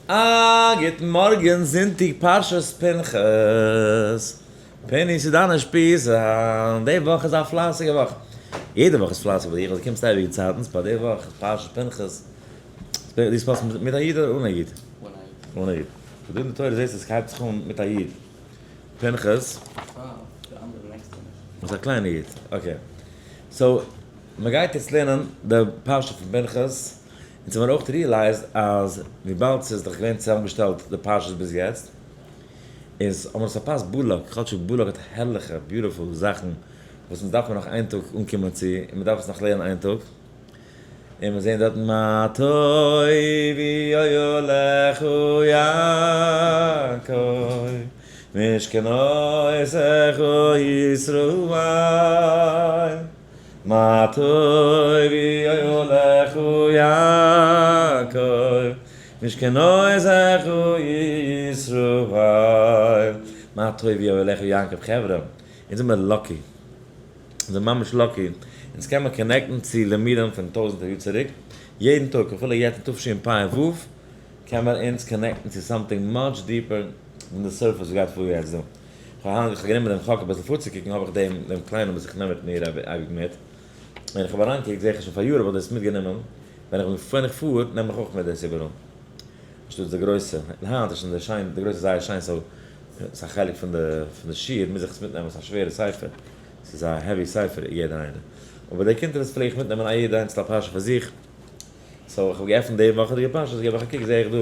א גוטן מארגן זונטאג פרשת פנחס, פיני ס'איז דיין אושפיזא היינט, די וואך איז א פלייסיגע וואך, יעדע וואך איז פלייסיג ביי דיר ווייל דו קומסט אייביג אין צייטנס, but די וואך איז פרשת פנחס, דו spell סט מיט א יוד אדער אן א יוד? אן א יוד. דא אין די תורה זעסטו עס הייבט זיך אן מיט א יוד, פנחס. איז א קליינע יוד, okay. So מ'גייט יעצט לערנען די פרשה פון פנחס. אונז האבן אויך realized אז וויבאלד ס'איז דאך געווען צוזאמגעשטעלט די פרשות ביז יעצט, איז האבן מיר עס פארפאסט בלק, כאטשיג בלק האט הערליכע beautiful זאכן וואס אונז דארף מיר נאך איין טאג אנקומען צו, און מ'דארף עס נאך לערנען איין טאג, און מיר זעהן דארטן מה טובו אהליך יעקב משכנותיך ישראל. מה טובו אהליך יעקב משכנותיך ישראל. מה טובו אהליך יעקב חברה, אונז זעמיר lucky, אונז זעמיר ממש lucky, אונז קען מען connect ן צו לימודים פון טויזענטער יאר צוריק, יעדן טאג אפילו יעצט אין תשפ"ו קען מען אונז connect ן צו something much deeper than די surface וואס גייט פאר יעצט דא. כ'האב היינט גענומען דעם חק אביסל פארצוקוקן האב איך דעם דעם קליינעם וואס איך נעם מיט מיר אייביג מיט, ווען איך האב אריינגעקוקט זעה איך שוין פאר יאר האב איך דאס מיטגענומען, ווען איך בין ווען איך פאר נעם איך אויך מיט דאס איבעראל, אנשטאטס די גרויסע, און היינט איז שוין די שיין די גרויסע זייער שיין so ס'איז א חלק פון די פון די שיעור מוז איך עס מיטנעמען ס'איז א שווערע ספר, ס'איז א heavy ספר יעדער איינער, אבער די קונטרס פלעג איך מיטנעמען א יעדע איינצעלע פרשה פאר זיך, so איך האב געעפנט די וואכעדיגע פרשה געב איך א קוק זעה איך דא,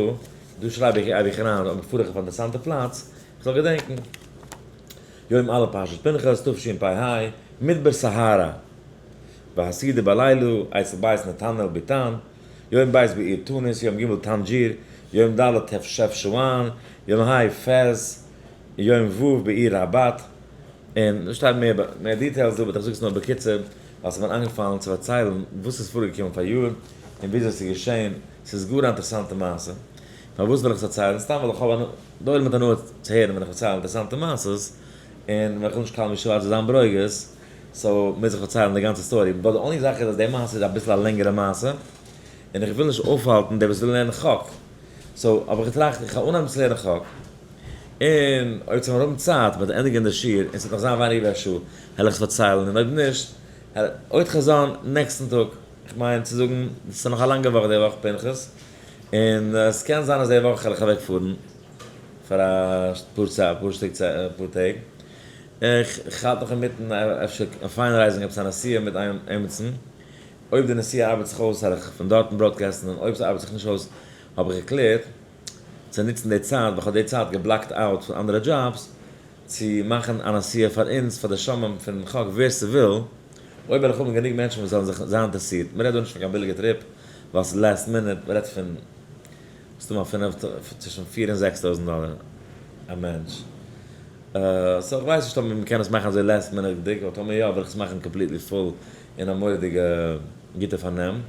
דא שרייב איך אייביג אריין אויב פאר איך אויף א אינטערעסאנטע פלאץ, כ'זאל געדענקן. יום א' פרשת פנחס תשפ"ה, מדבר סהרה. והסעודה בלילה, אצל בית נתנאל ביתן, יום ב' בעיר תוניס, יום ג' טאנדזשיר, יום ד' תשפ שואן, יום ה' פעז, יום ו' בעיר רבאט, און דא שטייט מער מער details דא but איך זאג עס נאר בקיצור ווייל ס'איז מיר איינגעפאלן צו פארציילן וואס איז פארגעקומען פאריאר און וויאזוי ס'איז געשען, ס'איז גאר א אינטערעסאנטע מעשה. פארוואס וויל איך עס פארציילן? סתם ווייל איך האב הנאה. די עולם האט הנאה צו הערן ווען איך פארצייל אינטערעסאנטע מעשות, און ווען איך וויל נישט קאלן ווי שווארץ זאל זיין ברוגז, so מוז איך פארציילן די גאנצע story. But די only זאך איז אז די מעשה איז אביסל א לענגערע מעשה, און איך וויל נישט אויפהאלטן די וואס ווילן לערנען חק. So האב איך געטראכט איך וועל אנהייבן צו לערנען חק, און אויב צו מיר האבן צייט ביי די ענדיגען די שיעור, און ס'וועט נאך זיין ווייניגער ווי א שעה, וועל איך עס פארציילן, און אויב נישט, עוד חזון נעקסטן טאג. איך מיין צו זאגן, ס'איז נאך א לאנגע וואך די וואך פנחס. און עס קען זיין אז די וואך וועל איך אוועק פארן פאר א פאר צייט אפאר שטיק צייט אפאר טעג, איך האלט נאך אינמיטן אפשר finalizing עפעס א נסיעה מיט עמיצן, אויב די נסיעה ארבעט זיך אויס וועל איך פון דארטן broadcast ן און אויב ס'ארבעט זיך נישט אויס האב איך געקלערט צו נוצן די צייט ווייל כ'האב די צייט גע block ט out פון אנדערע דזשאבס צו מאכן א נסיעה פאר אונז פאר די שומעים פון חק ווער ס'וויל. אויב וועל איך האבן גענוג מענטשן וואס זאלן זיך זיין אינטערעסירט, מ'רעדט דא נישט פון קיין ביליגע trip, ווייל ס'איז last minute, מ'רעדט פון מסתמא פינף, צווישן פיר און זעקס טויזנט דאלער א מענטש. So איך ווייס נישט אויב מ'קען עס מאכן אזוי last minute דיג, אבער טאמער יא וועל איך עס מאכן completely full אין א מורא'דיגע גוטע פארנעם.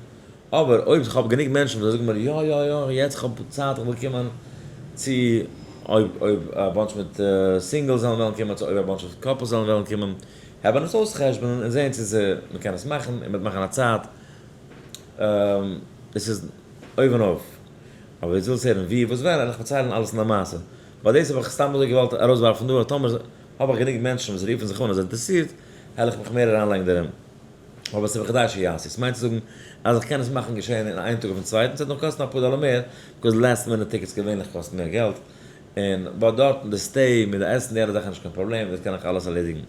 אבער אויב איך האב גענוג מענטשן וואס זאגן מיר יא יא יא יעצט איך האב צייט איך וויל קומען, צו אויב אויב א bunch מיט singles זאלן וועלן קומען, צו אויב א bunch מיט couples זאלן וועלן קומען, העט עס אויסחשבונ'ען און זעהן צו מ'קען עס מאכן און מ'וועט מאכן א צייט, עס איז אויבן אויף, אבער יעצט ווילסט הערן ווי וואס ווען, וועל איך פארציילן אלעס אין די מעשה, ווייל דאס האב איך סתם אזוי געוואלט ארויסווארפן דא, אז טאמער האב איך גענוג מענטשן וואס רופן זיך אן אז זיי אינטערעסירט, העל איך מיך מער אריינלייגן דערין. אבער עס איז בכדאי שיעשו, עס מיינט צו זאגן אז איך קען עס מאכן געשען אין איין טאג אויפן צווייטן, ס'וועט נאר קאסטן אפאר דאלער מער, because last minute tickets געווענליך קאסטן מער געלט, און but דארטן די stay מיט די עסן די אלע זאכן איז נישט קיין פראבלעם דאס קען איך אלעס ערלעדיגן.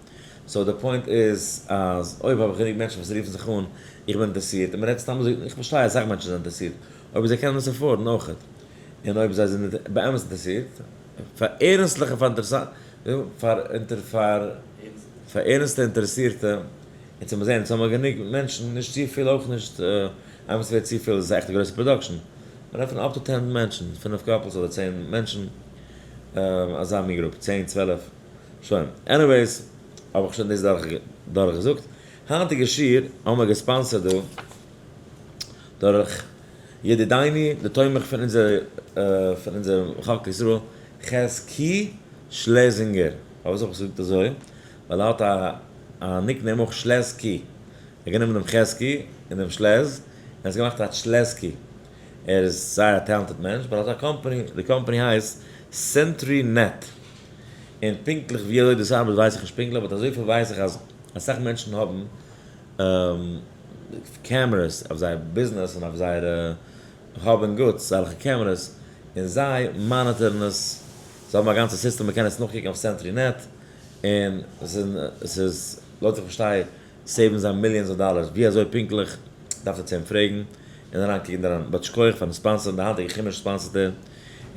So די point איז אז אויב האב איך גענוג מענטשן וואס רופן זיך אן איך בין אינטערסירט און מען רעדט סתם אזוי איך פארשטיי אסאך מענטשן זענען אינטערסירט אויב זיי קענען עס afford ן אויכעט און אויב זיי זענען באמת אינטערסירט פאר ערנסטליכע פאר פאר פאר פאר ערנסטע אינטערעסירטע און צו מיר זעהן אונז האבן גענוג מענטשן נישט צופיל אויך נישט איינמאל ס'ווערט צופיל איז עס א עכטע גרויסע production. מ'רעדט פון up to 10 מענטשן, פינף couples אדער 10 מענטשן, אזא מין group, 10, 12, שוין. Anyways, האב איך שוין דאס דורך געזאגט. היינטיגע שיעור האבן מיר גע sponsor ט דא דורך ידידינו די תומך פון אונזער פון אונזער חק ישראל, חזקי שלעזינגער. פארוואס האב איך עס געזאגט אזוי? ווייל ער האט א א nickname אויך שלעזקי. ער האט גענומען דעם חזקי און דעם שלעז און עס געמאכט א שלעזקי. ער איז זייער א talented מענטש, but האט א קאמפאני, די קאמפאני הייסט SentryNet, און פונקטליך ווי אזוי דאס ארבעט ווייס איך נישט פונקטליך, but אזויפיל ווייס איך אז אסאך מענטשן האבן cameras אויף זייער ביזנעס און אויף זייערע האב און גוטס, אזעלכע cameras, און זיי monitor ן עס, זיי האבן א גאנצע סיסטעם, מען קען עס נאכקוקן אויף SentryNet, און עס איז, לויט איך פארשטיי, save ן זיי millions of dollars. ווי אזוי פונקטליך דארף ער צו אים פרעגן און אריינקוקן דערין. but שכוח פארן sponsor ן, די היינטיגע חומש sponsor ט ער,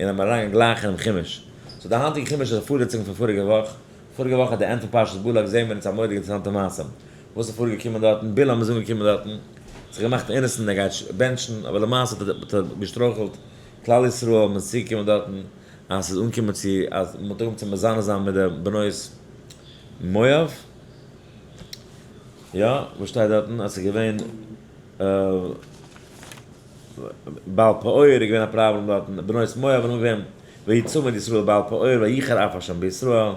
און אז מיר אריינגיין גלייך אינעם חומש. so די היינטיגע חומש איז א פארזעצונג פון פאריגע וואך. פאריגע וואך at the end פון פרשת בלק זעהן מיר אונז א מורא'דיגע אינטערעסאנטע מעשה. וואס איז פארגעקומען דארטן? בלעם איז אנגעקומען דארטן, זיך געמאכט innocent, ער גייט בענטשן, אבער למעשה האט ער געשטרויכלט כלל ישראל, מען איז צוגעקומען דארטן אז ס'איז אנגעקומען צו אז מען האט אנגעהויבן צו מזנה זיין מיט די בנות מואב. יא, וואס שטייט דארטן? אז ס'איז געווען בעל פעור איז געווען א פראבלעם דארטן, בנות מואב האבן אנגעהויבן ויצמד ישראל בעל פעור ויחר אף השם בישראל,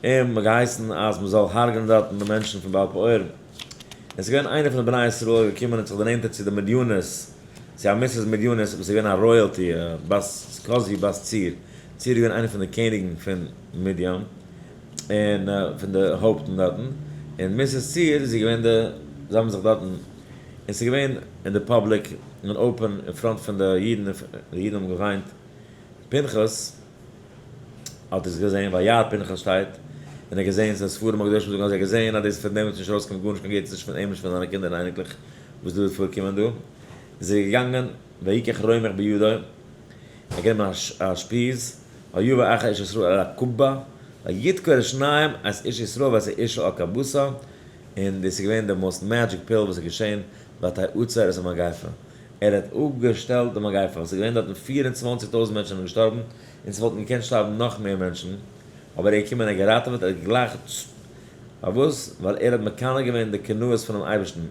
און מ'האט געהייסן אז מ'זאל הרג'נען דארטן די מענטשן פון בעל פעור. און ס'איז געווען איינער פון די בני ישראל געקומען און זיך דערנענטערט צו די מדינות, צו א Mrs. מדינות וואס איז געווען א royalty, בת כוזבי בת צור. צור איז געווען איינער פון די קעניגן פון מדיין, און פון די הויפטן דארטן, און Mrs. צור איז געווען די, זיי האבן זיך דארטן, און ס'איז געווען אין די public, אין open, אין front פון די אידן, די אידן האבן געוויינט. פנחס האט עס געזען, וירא פנחס שטייט, און ער האט געזען, ס'איז ספרים הקדושים זאגן אז ער האט געזען אז דאס פון דעם וועט נישט ארויסקומען גארנישט קיין גוטס, נישט פון אים נישט פון זיינע קינדער און אייניקלעך וואס דא וועט פארקומען דא. איז ער געגאנגען, ויקח רומח בידו, ער האט גענומען א שפיז, ויבא אחר איש ישראל אל הקבה, וידקור את שניהם, את איש ישראל ואת האשה אל קבתה, און דאס איז געווען די most magic פיל וואס איז געשען, ותעצר את המגפה. ער האט אפגעשטעלט די מגיפה, עס איז געווען דארטן 24,000 מענטשן זענען געשטארבן, און עס וואלטן געקענט שטארבן נאך מער מענטשן, אבער ער איז געקומען און געראטעוועט, ער האט גלייך, פארוואס? ווייל ער האט מקנא געווען די קנאות פונעם אייבערשטן, און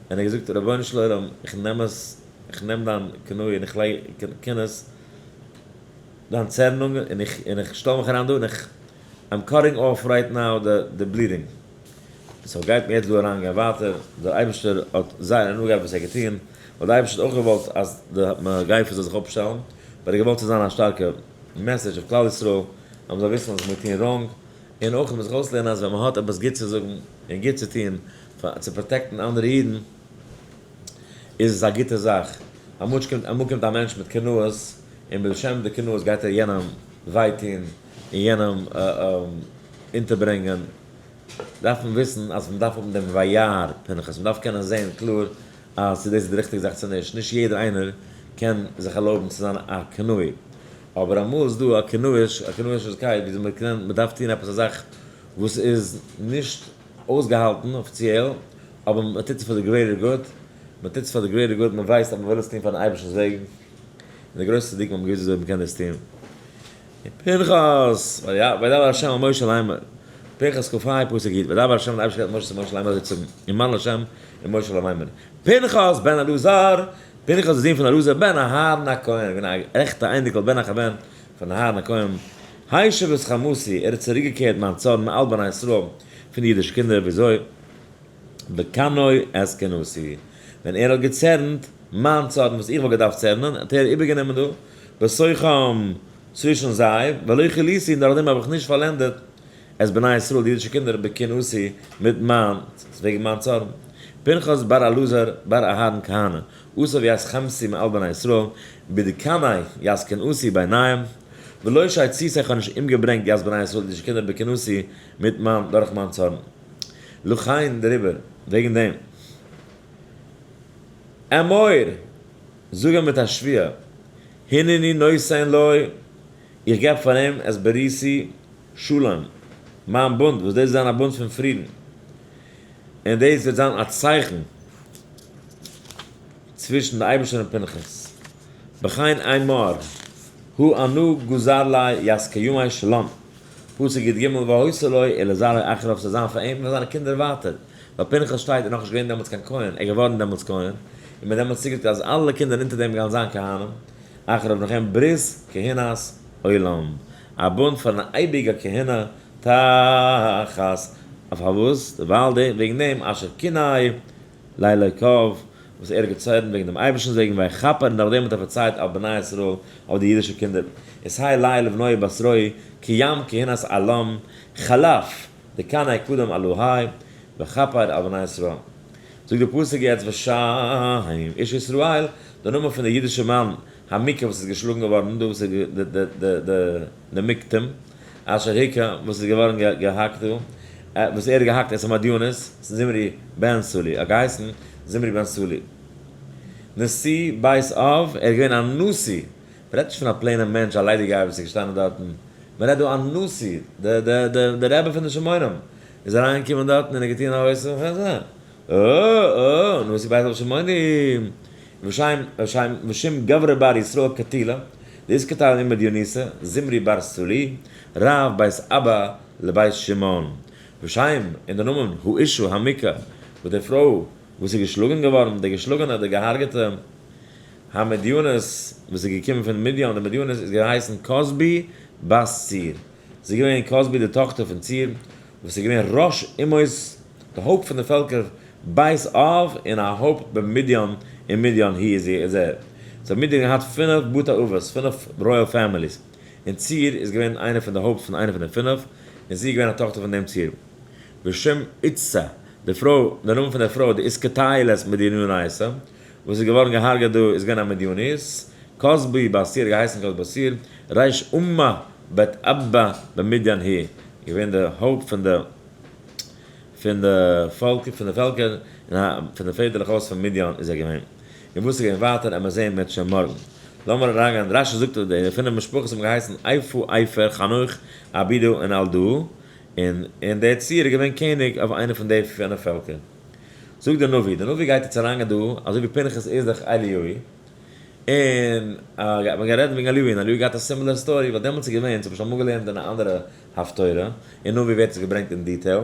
ער האט געזאגט, רבונו של עולם, איך נעם עס, איך נעם דיין קנאה און איך לייג קנאות, דיין צערנונג, און איך, און איך שטעל מיך אריין דא, און איך, I'm cutting off right now the bleeding. so גייט מען יעצט דא אריין גיין ווייטער, דער אייבערשטער האט זייער הנאה געהאט וואס ער האט געטון, ווייל דער אייבערשטער האט אויך געוואלט אז די מגיפה זאל זיך אפשטעלן, ווייל ער האט געוואלט צו זיין א שטארקע message אויף כלל ישראל, אז מ'זאל וויסן אז מיר טוען wrong, און אויך מ'זאל זיך אויסלערנען אז ווען מ'האט עפעס גוט צו זאגן און גוט צו טון פאר צו protect ן אנדערע אידן, איז עס א גוטע זאך. אמאל קומט אמאל קומט א מענטש מיט קנאות, און בשם די קנאות גייט ער יענעם וויי טון און יענעם אונטערברענגען. דארף מען וויסן אז מען דארף האבן דעם וירא פנחס, מען דארף קענען זען קלאר אז צו דאס איז די ריכטיגע זאך צו נישט. נישט יעדער איינער קען זיך ערלויבן צו זיין א קנאי, אבער אמאל איז דא א קנאיש, א קנאישקייט ווי מען קען, מען דארף טון עפעס א זאך וואס איז נישט אויסגעהאלטן אפיציעל, אבער מען טוט עס פאר די greater good, מען טוט עס פאר די greater good, מען ווייסט אז מען וויל עס טון פארן אייבערשטנ'ס וועגן, און די גרויסע צדיקים האבן געוואוסט וויאזוי מען קען דאס טון. פנחס, וידבר ה' אל משה לאמר, פנחס כ"ה פסוק י', וידבר ה' און דער אייבערשטער האט משה צו משה לאמר אזוי צו זאגן, ומען לה' אל משה לאמר, פנחס בן אלעזר, פנחס דער זון פון אלעזר בן אהרן הכהן, געווען א עכטע אייניקל בן אחר בן פון אהרן הכהן, השיב את חמתי, ער האט צוריקגעקערט מיין צארן מעל בני ישראל, פון די אידישע קינדער, וויאזוי? בקנאו את קנאתי, ווען ער האט געצערנט מיין צארן וואס איך וואלט געדארפט צערנען, האט ער איבערגענומען דא, בתוכם, צווישן זיי, ולא כליתי, און דורכדעם האב איך נישט פארלענדעט את בני ישראל, די אידישע קינדער, בקנאתי, מיט מיין, וועגן מיין צארן. פנחס בר אלעזר בר אהרן כהנא, עשו ית חמתי מעל בני ישראל, בדקנאי ית קנאתי בעיניהם, ולא שהצית איך האב נישט אומגעברענגט ית בני ישראל, די אידישע קינדער, בקנאתי, מיט מיין, דורך מיין צארן. לכן, דעריבער, וועגן דעם. אמור! זאג אים מיט א שבועה, הנני נותן לו, איך געב פאר אים את בריתי שלום, מיין בונד, וואס דאס וועט זיין א בונד פון פרידן, און דאס וועט זיין א צייכן צווישן די אייבערשטער און פנחס, בכן אמר, הא אנא גזר ליה ית קיומיה שלום, פסוק י"ג והיתה לו ולזרעו אחריו ס'זאל זיין פאר אים און פאר זיינע קינדער ווייטער, ווייל פנחס שטייט איז נאכנישט געווען דעמאלטס קיין כהן, ער איז געווארן דעמאלטס כהן, און מ'האט דעמאלטס צוגעזאגט אז אלע קינדער אונטער דעם גייען זיין כהנים, אחריו נאך אים ברית כהונת עולם, א בונד פאר אן אייביגע כהונה תחת, פארוואס? ווייל וועגן דעם אשר קנא לאלוקיו. וואס ער האט געצערנט וועגן דעם אייבערשטנ'ס וועגן ויכפר און דורך דעם האט ער פארצייט על בני ישראל, אויף די אידישע קינדער. את האי לילה לבנוהי בת רועי, כי ים כהנת עלם, חלף, דקנאי קדם אלהי, וכפר על בני ישראל. זאגט די פסוק יעצט ושם איש ישראל, די נאמען פון די אידישע מאן המוכה וואס איז געשלאגן געווארן דא, וואס איז די מיקטים, אשר הכה, וואס איז געווארן געהאקט דא, וואס ער האט געהאקט את המדיינית, זמרי בן סלי, האט געהייסן זמרי בן סלי. נשיא בית אב, ער איז געווען א נשיא, מען רעדט נישט פון א plain ע מענטש, א ליידיגייער וואס איז געשטאנען דארטן, מען רעדט דא א נשיא, די רבי פון די שמעונים איז אריינגעקומען דארטן און ער האט געטון א הויז פון זה. אה אה, נשיא בית אב שמעונים, ושם גברא בר ישראל קטילה, דאיז קטל עם מדיוניסא, זמרי בר סלי, רב בית אבא לבית שמעון. ושם, און די נאמען, האישה המוכה, וואס די פרוי וואס איז געשלאגען געווארן, די געשלאגענע, די געהארגעטע, המדיונית, וואס איז געקומען פון מדיון, די מדיונית איז געהייסן כזבי בת צור. זי איז געווען כזבי די טאכטער פון צור, וואס איז געווען ראש אומות, די הויפט פון די פעלקער בית אב, און א הויפט במדיון, אין מדיון היא איז זי, איז ער. so מדיון האט געהאט פינף בתי אבות, פינף royal families, און צור איז געווען איינער פון די הויפט פון איינער פון די פינף, און זי איז געווען א טאכטער פון דעם צור. ושם איתתא, די פרוי, די נאמען פון דער פרוי, די איסקטיילת מדיוניתא, וואס איז געווארן געהארגעט דא, איז געווען א מדיונית, כזבי בת צור, געהייסן כזבי בת צור, ריש אומה בית אבא במדיין היא, געווען די הויפט פון די פון די פאלק, פון די פעלקער, און א פון די פעדערלעך הויז פון מדיין איז ער געווען. און וואס איז געווען ווייטער עמער זעהן מיט שוין מארגן. לאמיר אריינגיין, רשי זאגט אז די פינף משפחות האבן געהייסן איפה, עיפר, חנוך, אבידע און אלדעה, און און דער צור איז געווען קעניג אויף איינע פון די פינף פעלקער. זאגט דער נביא, דער נביא גייט יעצט אריינגיין דא, אזוי ווי פנחס איז דאך אליהו, און גייט מען רעדן וועגן אליהו, און אליהו געהאט א similar story, ווייל דעמאלטס איז געווען, ס'האב איך שוין אמאל געלערנט אין א אנדערע הפטורה, אין נביא ווערט עס געברענגט אין detail,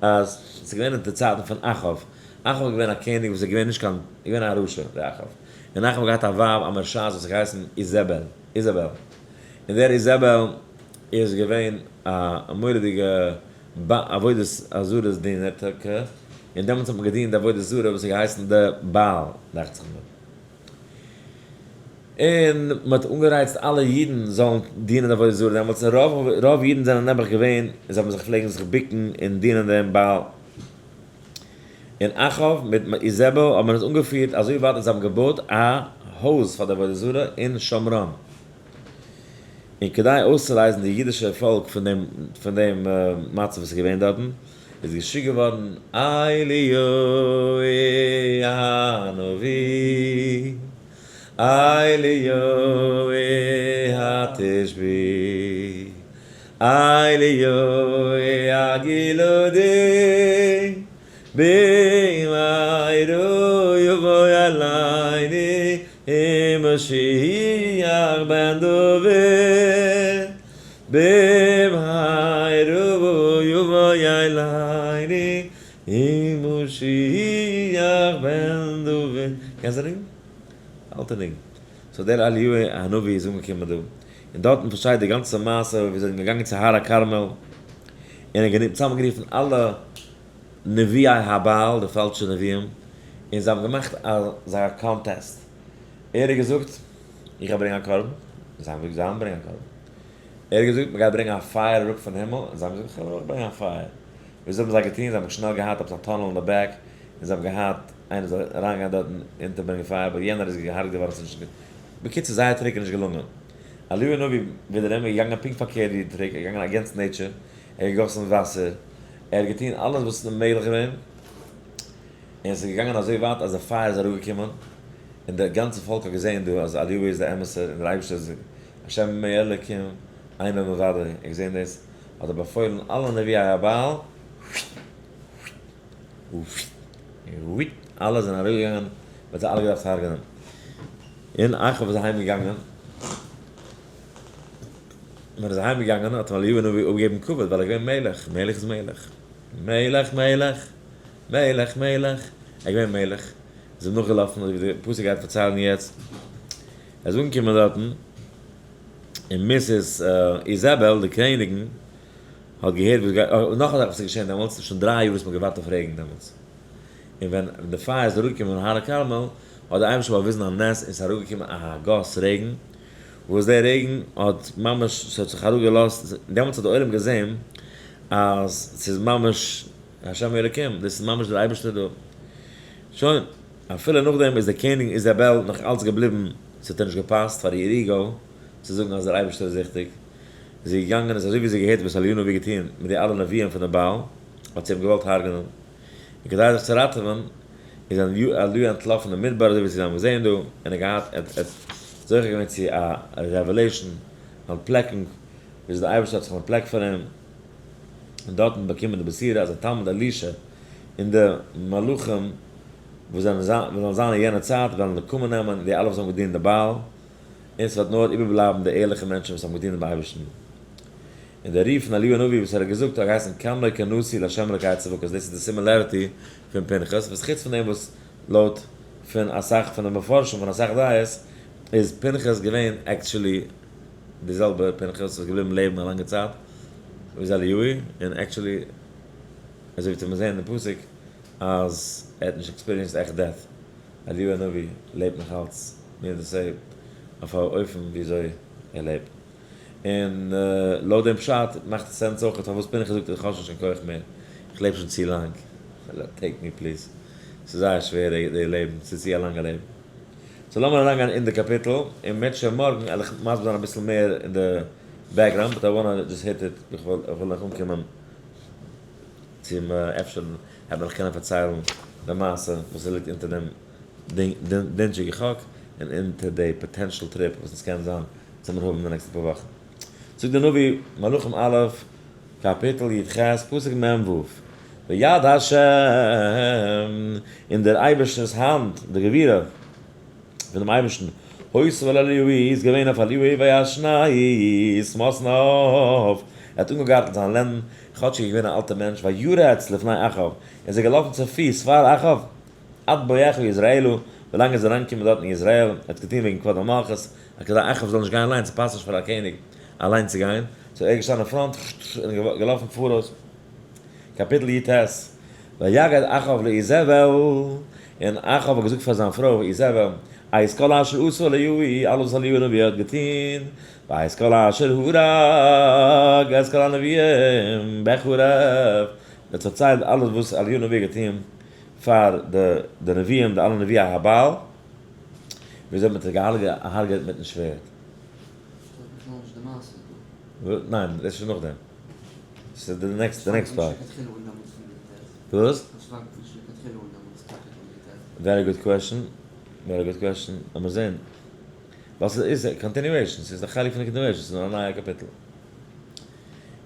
אז ס'איז געווען אין די צייטן פון אחאב, אחאב איז געווען א קעניג וואס איז געווען נישט קיין, איז געווען א רשע דער אחאב, און אחאב האט געהאט א ווייב א מרשעת וואס האט געהייסן איזבל, איזאבעל, און דער איזאבעל איז געווען א מורא'דיגע עבודת זרה דינער טאקע, און דעמאלטס האט מען געדינט די עבודה זרה וואס האט געהייסן די בעל, דאכט זיך מיר. און מען האט אנגערייצט אלע אידן זאלן דינען די עבודה זרה דעמאלטס, און רוב רוב אידן זענען נעבעך געווען, און זיי האבן זיך פלעגן זיך בוקן און דינען דעם בעל. און אחאב מיט איזבל האבן עס אנגעפירט אזוי ווייט אז זיי האבן געבויט א הויז פאר די עבודה זרה אין שומרון. און כדי אויסצולייזן די אידישע פאלק פון דעם פון דעם מצב וואס איז געווען דארטן, איז געשיקט געווארן אליהו הנביא, אליהו התשבי, אליהו הגלעדי, במהרה יבוא אלינו משיח בן דוד, במהרה יבוא אלינו משיח בן דוד. קענסט די ניגון? אלטע ניגון. so דער אליהו הנביא איז אנגעקומען דא, און דארטן פארשטייט די גאנצע מעשה ווי זיי זענען געגאנגען צו הר הכרמל, און ער האט צוזאמענגערופן אלע נביאי הבעל, די פאלשע נביאים, און זיי האבן געמאכט אזא contest. ער האט געזאגט, איך גיי ברענגען א קרבן, און זיי האבן געזאגט, זיי וועלן ברענגען א קרבן. ער האט געזאגט, מען גייט ברענגען א פייער אראפ פון הימל, און זיי האבן געזאגט, איך וועל אויך ברענגען א פייער. וויאזוי האבן זיי געטון? זיי האבן שנעל געהאט עפעס א tunnel אין די back, און זיי האבן געהאט איינער זאל אריינגיין דארטן אונטערברענגען פייער, אבער יענער איז געהארגעט געווארן, ס'איז נישט בקיצור, זייער trick איז נישט געלונגען. אליהו הנביא ווידעראום איז געגאנגען פונקט פארקערט ווי די trick, ער איז געגאנגען against nature, ער האט געגאסן וואסער, ער האט געטון אלעס וואס איז מעגליך געווען, און עס איז געגאנגען אזוי ווייט אז די פייער איז אראפגעקומען, און די גאנצע פאלק האט געזען דא אז אליהו איז דער אמת'ער און דער אייבערשטער איז השם אלוקים אינו מלבדו, ער האט געזען דאס, האט ער באפוילן אלע נביאי הבעל, אלע זענען אראפגעגאנגען, מען האט זיי אלע געדארפט הרג'נען, און אחאב איז אהיים געגאנגען, ווען ער איז אהיים געגאנגען האט אים אליהו הנביא אפגעגעבן כבוד ווייל ער איז געווען מלך, מלך איז מלך, מלך מלך, מלך מלך, ער איז געווען מלך, איז אים נאכגעלאפן אזוי ווי די פסוק גייט פארציילן יעצט, ער איז אנגעקומען דארטן, און Mrs. איזעבעל די קעניגן האט געהערט וואס גייט, נאך א זאך וואס איז געשען דעמאלטס, שוין 3 יאר וואס מען האט געווארט אויף רעגן דעמאלטס. און ווען די פייער איז אראפגעקומען אין הר הכרמל, האט דער אייבערשטער באוויזן א נס און ס'איז אראפגעקומען א גאס רעגן, וואס דער רעגן האט ממש, ס'האט זיך אראפגעלאזט, דעמאלטס האט דער עולם געזען אז ס'איז ממש השם אלוקים, דאס איז ממש דער אייבערשטער דא. שוין, אפילו נאכדעם איז דער קעניג איזעבעל נאך אלץ געבליבן, ס'האט איר נישט געפאסט פאר איר ego צו זאגן אז דער אייבערשטער איז ריכטיג. זי איז געגאנגען און אזוי ווי זי האט געהערט וואס אליהו הנביא האט געטון מיט די אלע נביאים פון די בעל, האט זי אים געוואלט הרג'נען. און כדי זיך צו ראטעווען, איז אליהו אנטלאפן אין מדבר אזוי ווי זיי האבן געזען דא, און ער געהאט ער האט זוכה געווען צו א revelation, אנטפלעקונג, וויאזוי דער אייבערשטער האט זיך אנטפלעקט פאר אים, און דארטן באקומען די בשורה אז א תלמיד אלישע און די מלאכים וואס זענען וועלן זיין אין יענע צייט וועלן נקמה נעמען די אלע וואס האבן געדינט די בעל, און ס'וועט נאר איבערבלייבן די ערליכע מענטשן וואס האבן געדינט דעם אייבערשטן. און דער רוף פון אליהו הנביא וואס ער האט געזאגט האט געהייסן קם לו כנשיא לה' אלקי צבקות, דאס איז די similarity פון פנחס, וואס חוץ פון דעם וואס לויט פון אסאך פון די מפרשים פון אסאך דעות איז פנחס געווען actually די זעלבע פנחס וואס איז געבליבן לעבן א לאנגע צייט ווי אליהו, און actually אזוי ווי מיר זעהן אין די פסוק אז ער האט נישט experienced עכט death, אליהו הנביא לעבט נאך אלץ, meaning to say, אויף א אופן וויאזוי ער לעבט. און לויט דעם פשט מאכט עס sense אויך פארוואס פנחס זאגט איך האב שוין נישט קיין כח מער, איך לעב שוין צו לאנג, take me please, ס'איז זייער שווער די לעבן, ס'איז צו א לאנגע לעבן. so לאמיר אריינגיין אין די קאפיטל, און מירצעשעם מארגן וועל איך מסביר זיין אביסל מער אין די background, but I wanna just hit it, איך וויל נאך אנקומען צום אפשר וועט מען נאך קענען פארציילן די מעשה וואס ליגט אונטער דעם דינטשיגע חק, און אונטער די potential trip וואס עס קען זיין צו מיר האבן די נעקסטע פאר וואכן. זאגט דער נביא, מלכים א', קאפיטל י ח, פסוק מ ו, ויד השם, אין דער אייבערשטנ'ס האנט, די גבורה פון דעם אייבערשטן, היתה על אליהו איז געווען אויף אליהו וישנ את מתניו, ער האט אנגעגארטלט זיין לענדן, כאטש ער איז געווען א אלטער מענטש, וירץ לפני אחאב, ער איז געלאפן צו פיס פאר אחאב, עד בואכה יזרעאלה, ווילאנג ער איז אריינגעקומען דארט אין יזרעאל, ער האט געטון וועגן כבוד המלכות, אז כדי אחאב זאל נישט גיין אליין, ס'פאסט נישט פאר א קעניג אליין צו גיין, so ער איז געשטאנען אין front און געלאפן פאראויס. קאפיטל י ט, ויגד אחאב לאיזבל, און אחאב האט געזאגט פאר זיין פרוי איזבל, את כל אשר עשה אליהו, אלעס וואס אליהו הנביא האט געטון, ואת כל אשר הרג את כל הנביאים בחרב, ער האט פארציילט אלעס וואס אליהו הנביא האט געטון פאר די נביאים, די אלע נביאי הבעל, וויאזוי מען האט זיי געהארגעט מיטן שווערד. שטייט בכלל נישט די מעשה דא. ניין, דאס איז שוין נאכדעם. ס'איז די next, די next part. וואס? Very good question, very good question, לאמיר זעהן. ווייל ס'איז א continuation, ס'איז א חלק פון די continuation, ס'איז נאר א נייע קאפיטל.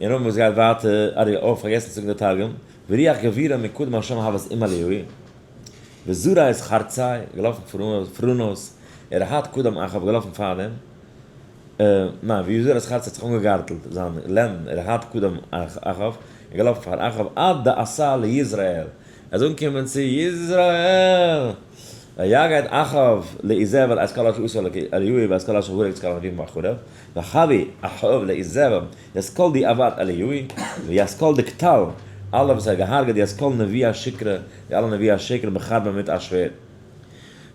און נאכדעם וואס גייט ווייטער, ארי, אוי, פארגעסן צו זאגן די תרגום, ורוח גבורה מקדם השם הוות עם אליהו, וזרע את חרצי, געלאפן פאראויס, ער האט קדם אחאב געלאפן פאר דעם, ניין, ויזרע את חרצי האט זיך אנגעגארטלט זיין לענדן, ער האט קדם אחאב, און געלאפן פאר אחאב עד דאתא ליזרעאל, ער איז אנגעקומען צו יזרעאל, ויגד אחאב לאיזבל את כל אשר עשה אליהו ואת כל אשר הרג את כל הנביאים בחרב, ויחוי אחאב לאיזבל את כל די עבד אליהו, ואת כל דקטל, אלע וואס ער האט געהארגעט ואת כל נביאי שקרא, די אלע נביאי השקר בחרבא מיט א שווערד.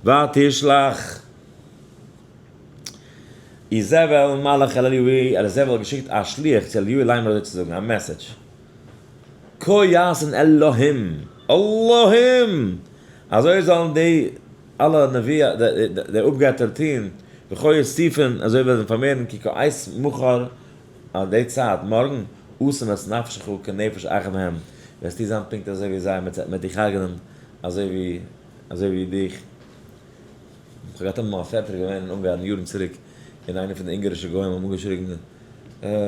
ותשלח איזבל מלאך אל אליהו, איזבל האט געשיקט א שליח צו אליהו לאמר אזוי צו זאגן, א message. כה יעשון אלהים, אלהים! אזוי זאלן די אלע נביאי, די אפגעטער טון, וכה יוסיפון, אזוי וועלן זיי פארמערן, כי כעת מחר, אט די צייט, מארגן, אשים את נפשך כנפש אחד מהם, וועסטו זיין פונקט אזוי ווי זיי, מ'וועט דיך הרג'נען אזוי ווי, אזוי ווי דיך. כ'האב געהאט אמאל א פעטער געווען אין אונגארן יארן צוריק, און איינער פון די אונגארישע גוים האבן אנגעשריגן,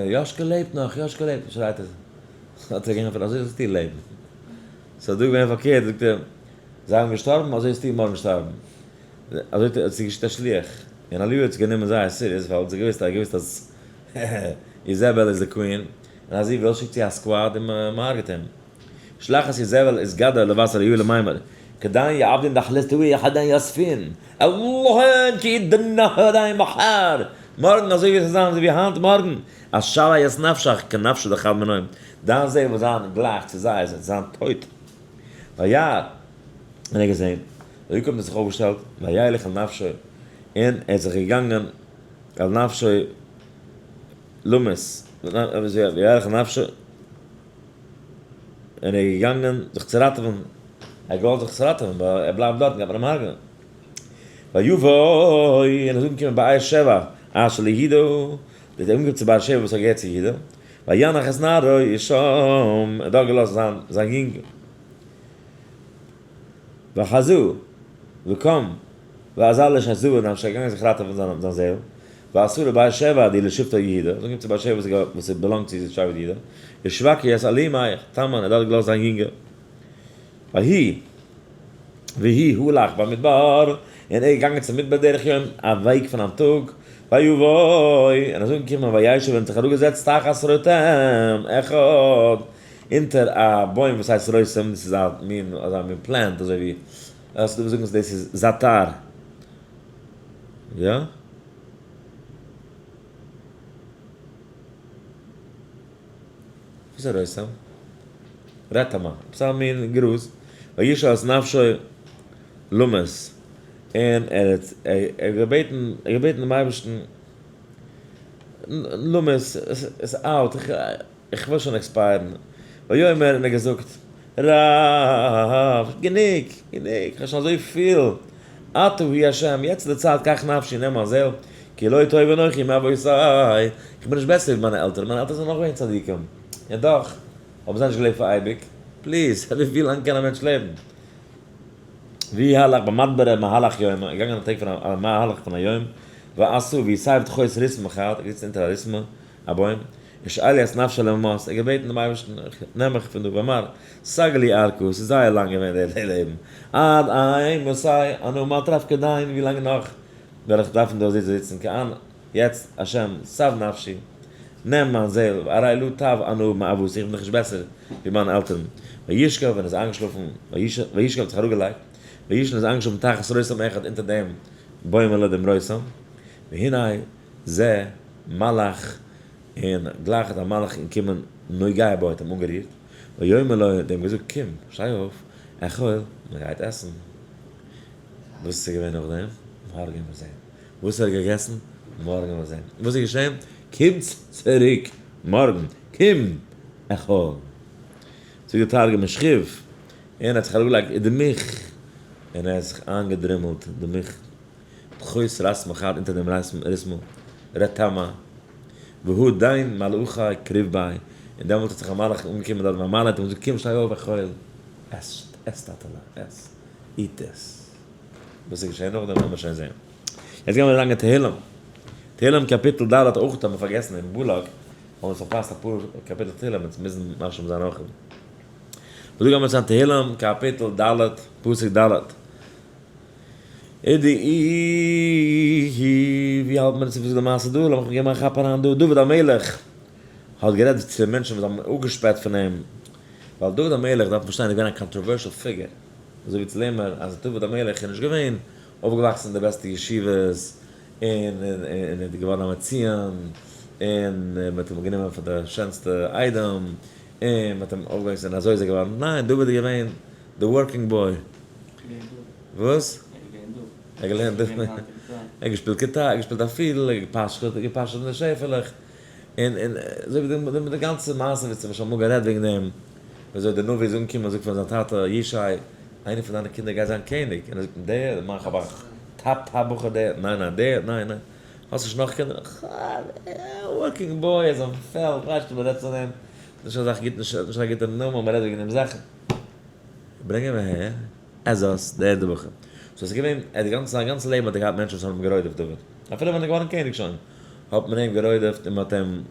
יאשקע לעבט נאך, יאשקע לעבט, שרייט ער, האט ער געענטפערט, אזוי זאלסטו לעבן. ס'איז דא געווען פארקערט, זאגט ער, זיי האבן געשטארבן, אזוי זאלסטו מארגן שטארבן. אזוי האט זי געשיקט א שליח, און אליהו האט עס גענומען זייער serious, ווייל האט זי געוואוסט, ער האט געוואוסט אז איזעבעל איז די queen, און אז זי וויל שיקט זי א squad און מ'הרג'ט אים. שלחת איזבל את גדה לבת אליהו למימר, כדין יעבדון דחליסטאי כדין יספין, אלהין כי דנהרין מחר, מארגן אזוי ווי עס איז זיין אזוי ווי היינט מארגן, אז שווה את נפשך כנפשו דחד מנוים, דיין זעהל וועט זיין גלייך צו זייערס, עס וועט זיין טויט. וירא. און ער האט געזען, ויקום האט זיך אויפגעשטעלט, וילך אל נפשו, און ער איז זיך געגאנגען אל נפשו למות, וילך אל נפשו, און ער איז געגאנגען זיך צו ראטעווען, ער האט געוואלט זיך צו ראטעווען, ווייל ער בלייבט דארטן גייט מען אים הרג'נען. ויבוא, און ער איז אנגעקומען באר שבע, אשר ליהודה, דער איז אנגעקומען צו באר שבע וואס האט געהערט צו יהודה, וינח את נערו שם, ער האט דארט געלאזט זיין זיין יונג. וחזו, וקם, ואזל איש הזו, און איז געגאנגען זיך ראטעווען זיין זיין זעהל, ועשו לבאר שבע די לשבטו יהודה, איז אנגעקומען צו באר שבע וואס איז באלאנגט צו שבט יהודה, ושווקי את אלימך, תמן, ער האט דארט געלאזט זיין יונגע. ויהי, ויהי הלך במדבר, און ער איז געגאנגען צום מדבר דרך יום, א וועג פון א טאג, ויבוא, און איז אנגעקומען וישב און האט זיך אראפגעזעצט תחת רותם אחד, אונטער א בוים וואס הייסט רותם, דאס איז א מין, אזא מין plant, אזוי ווי, ס'דא וואס זאגן אז דאס איז זאטאר, יא? וואס איז רותם? רתמה, עפעס א מין גראז, וישאל את נפשו למות, און ער האט געבעטן, ער האט געבעטן דעם אייבערשטן, למות, עס out, איך וויל שוין expire ן, ויאמר, און ער האט געזאגט, רב, גענוג, גענוג, איך האב שוין אזויפיל, אתה הוא השם, יעצט איז די צייט, קח נפשי, נעם מיין זעל, כי לא טוב אנכי מאבותי, איך בין נישט בעסער ווי מיינע עלטערן, מיינע עלטערן זענען אויך געווען צדיקים, און דאך האבן זיי נישט געלעבט פאר אייביג, please, ווי לאנג קען א מענטש לעבן? והוא הלך במדבר מהלך יום, ער איז געגאנגען א טאג פון א מהלך פון א יום, ועשו ויסב תחות רתמה אחד, ער איז געזיצן אונטער א רתמה, א בוים, ושאל את נפשו למות, ער האט געבעטן דעם אייבערשטן, נעם מיך פון דא, ואמר, סגי לי ארכה, עס איז זייער לאנג געווען דער לעבן, עד אימתי אנא מטרף כדין, ווי לאנג נאך וועל איך דארפן דא אזוי זיצן, כען יעצט השם סב נפשי, נעם מיין זעהל, והרי לא טב אנא מאבותי, איך בין דאך נישט בעסער ווי מיינע עלטערן, וישכב און איז איינגעשלאפן, וישכב האט זיך אראפגעלייגט, וישן איז איינגעשלאפן תחת רותם אחד אונטער דעם בוימעלע דעם רותם, והנה זה מלאך, און גלייך האט א מלאך געקומען נוגע בו האט אים אנגערירט, ויאמר לו האט אים געזאגט קום, שטיי אויף, אכול, מען גייט עסן. וואס איז געווען נאכדעם? מארגן וועט מען זען. וואס האט ער געגעסן? מארגן וועט מען זען. וואס איז געשען? קומטס צוריק מארגן, קום, אכול. זאגט דער תרגום ושכיב, און ער האט זיך אראפגעלייגט אין די מיך, און ער האט זיך איינגעדרימלט די מיך. תחות רתמה חד אונטער דעם רתמה, רתמה, והוא דיין מלאכי קריב ביי, און דעמאלט האט זיך א מלאך אנגעקומען דארט והמלאך האט אים געזאגט קום שטיי אויף אכול, עס, עס טאטעלע, עס, eat this. וואס איז געשען נאכדעם וועלן מיר שוין זען. יעצט גייען מיר אריין אין תהלים. תהלים קאפיטל ד' אויך האט מען פארגעסן אין בלק, האבן מיר פארפאסט אפאר קאפיטל תהלים, אונז מוזן משלים זיין אויך. דא גייען מיר צו תהלים קאפיטל ד' פסוק ד'. אידי ווי האלט מען עס וואס איז די מעשה דא? לאמיך געבן א כאפ אריין דא, דוד המלך האט גערעדט צו מענטשן וואס האבן אפגעשפעט פון אים, ווייל דוד המלך דארף מען פארשטיין איז געווען א controversial figure, אזוי ווי צו לערנען אז דוד המלך איז נישט געווען אויפגעוואקסן אין די בעסטע ישיבות, און און איז געווארן א מציון, און מען האט אים גענומען פאר די שענסטע איידעם, און מען האט אים אויפגעוואקסן און אזוי איז ער געווארן, ניין דוד איז געווען די working boy. וואס? ער האט געלערנט דא. ער האט געשפילט גיטאר, ער האט געשפילט א פידל, ער האט געפאשעט, ער האט געפאשעט אין די שעפעלעך. און און אזוי ווי די די גאנצע מעשה וואס מ'האט שוין אמאל גערעדט וועגן דעם, ווי אזוי דער נביא איז אנגעקומען און זאגט פאר זיין טאטע ישי, איינער פון דיינע קינדער גייט זיין קעניג. און ער זאגט אים, דער? מיין כ'האב א top top בחור דער? ניין ניין, דער? ניין ניין. האסט נישט נאך קינדער? working boy, ער איז אויפן פעלד, ווייסט נישט מ'רעדט פון אים. נישט אזא גוטן, נישט אזא גוטע נאמען, מ'רעדט וועגן אים זאכן. ברענג אים אהער. עזות, דער דער בחור. so עס איז געווען, ער האט די גאנצע, זיין גאנצע לעבן האט ער געהאט מענטשן וואס האבן אים גערודפ'ט דוד. אפילו ווען ער איז געווארן קעניג שוין, האט מען אים גערודפ'ט און מען האט אים,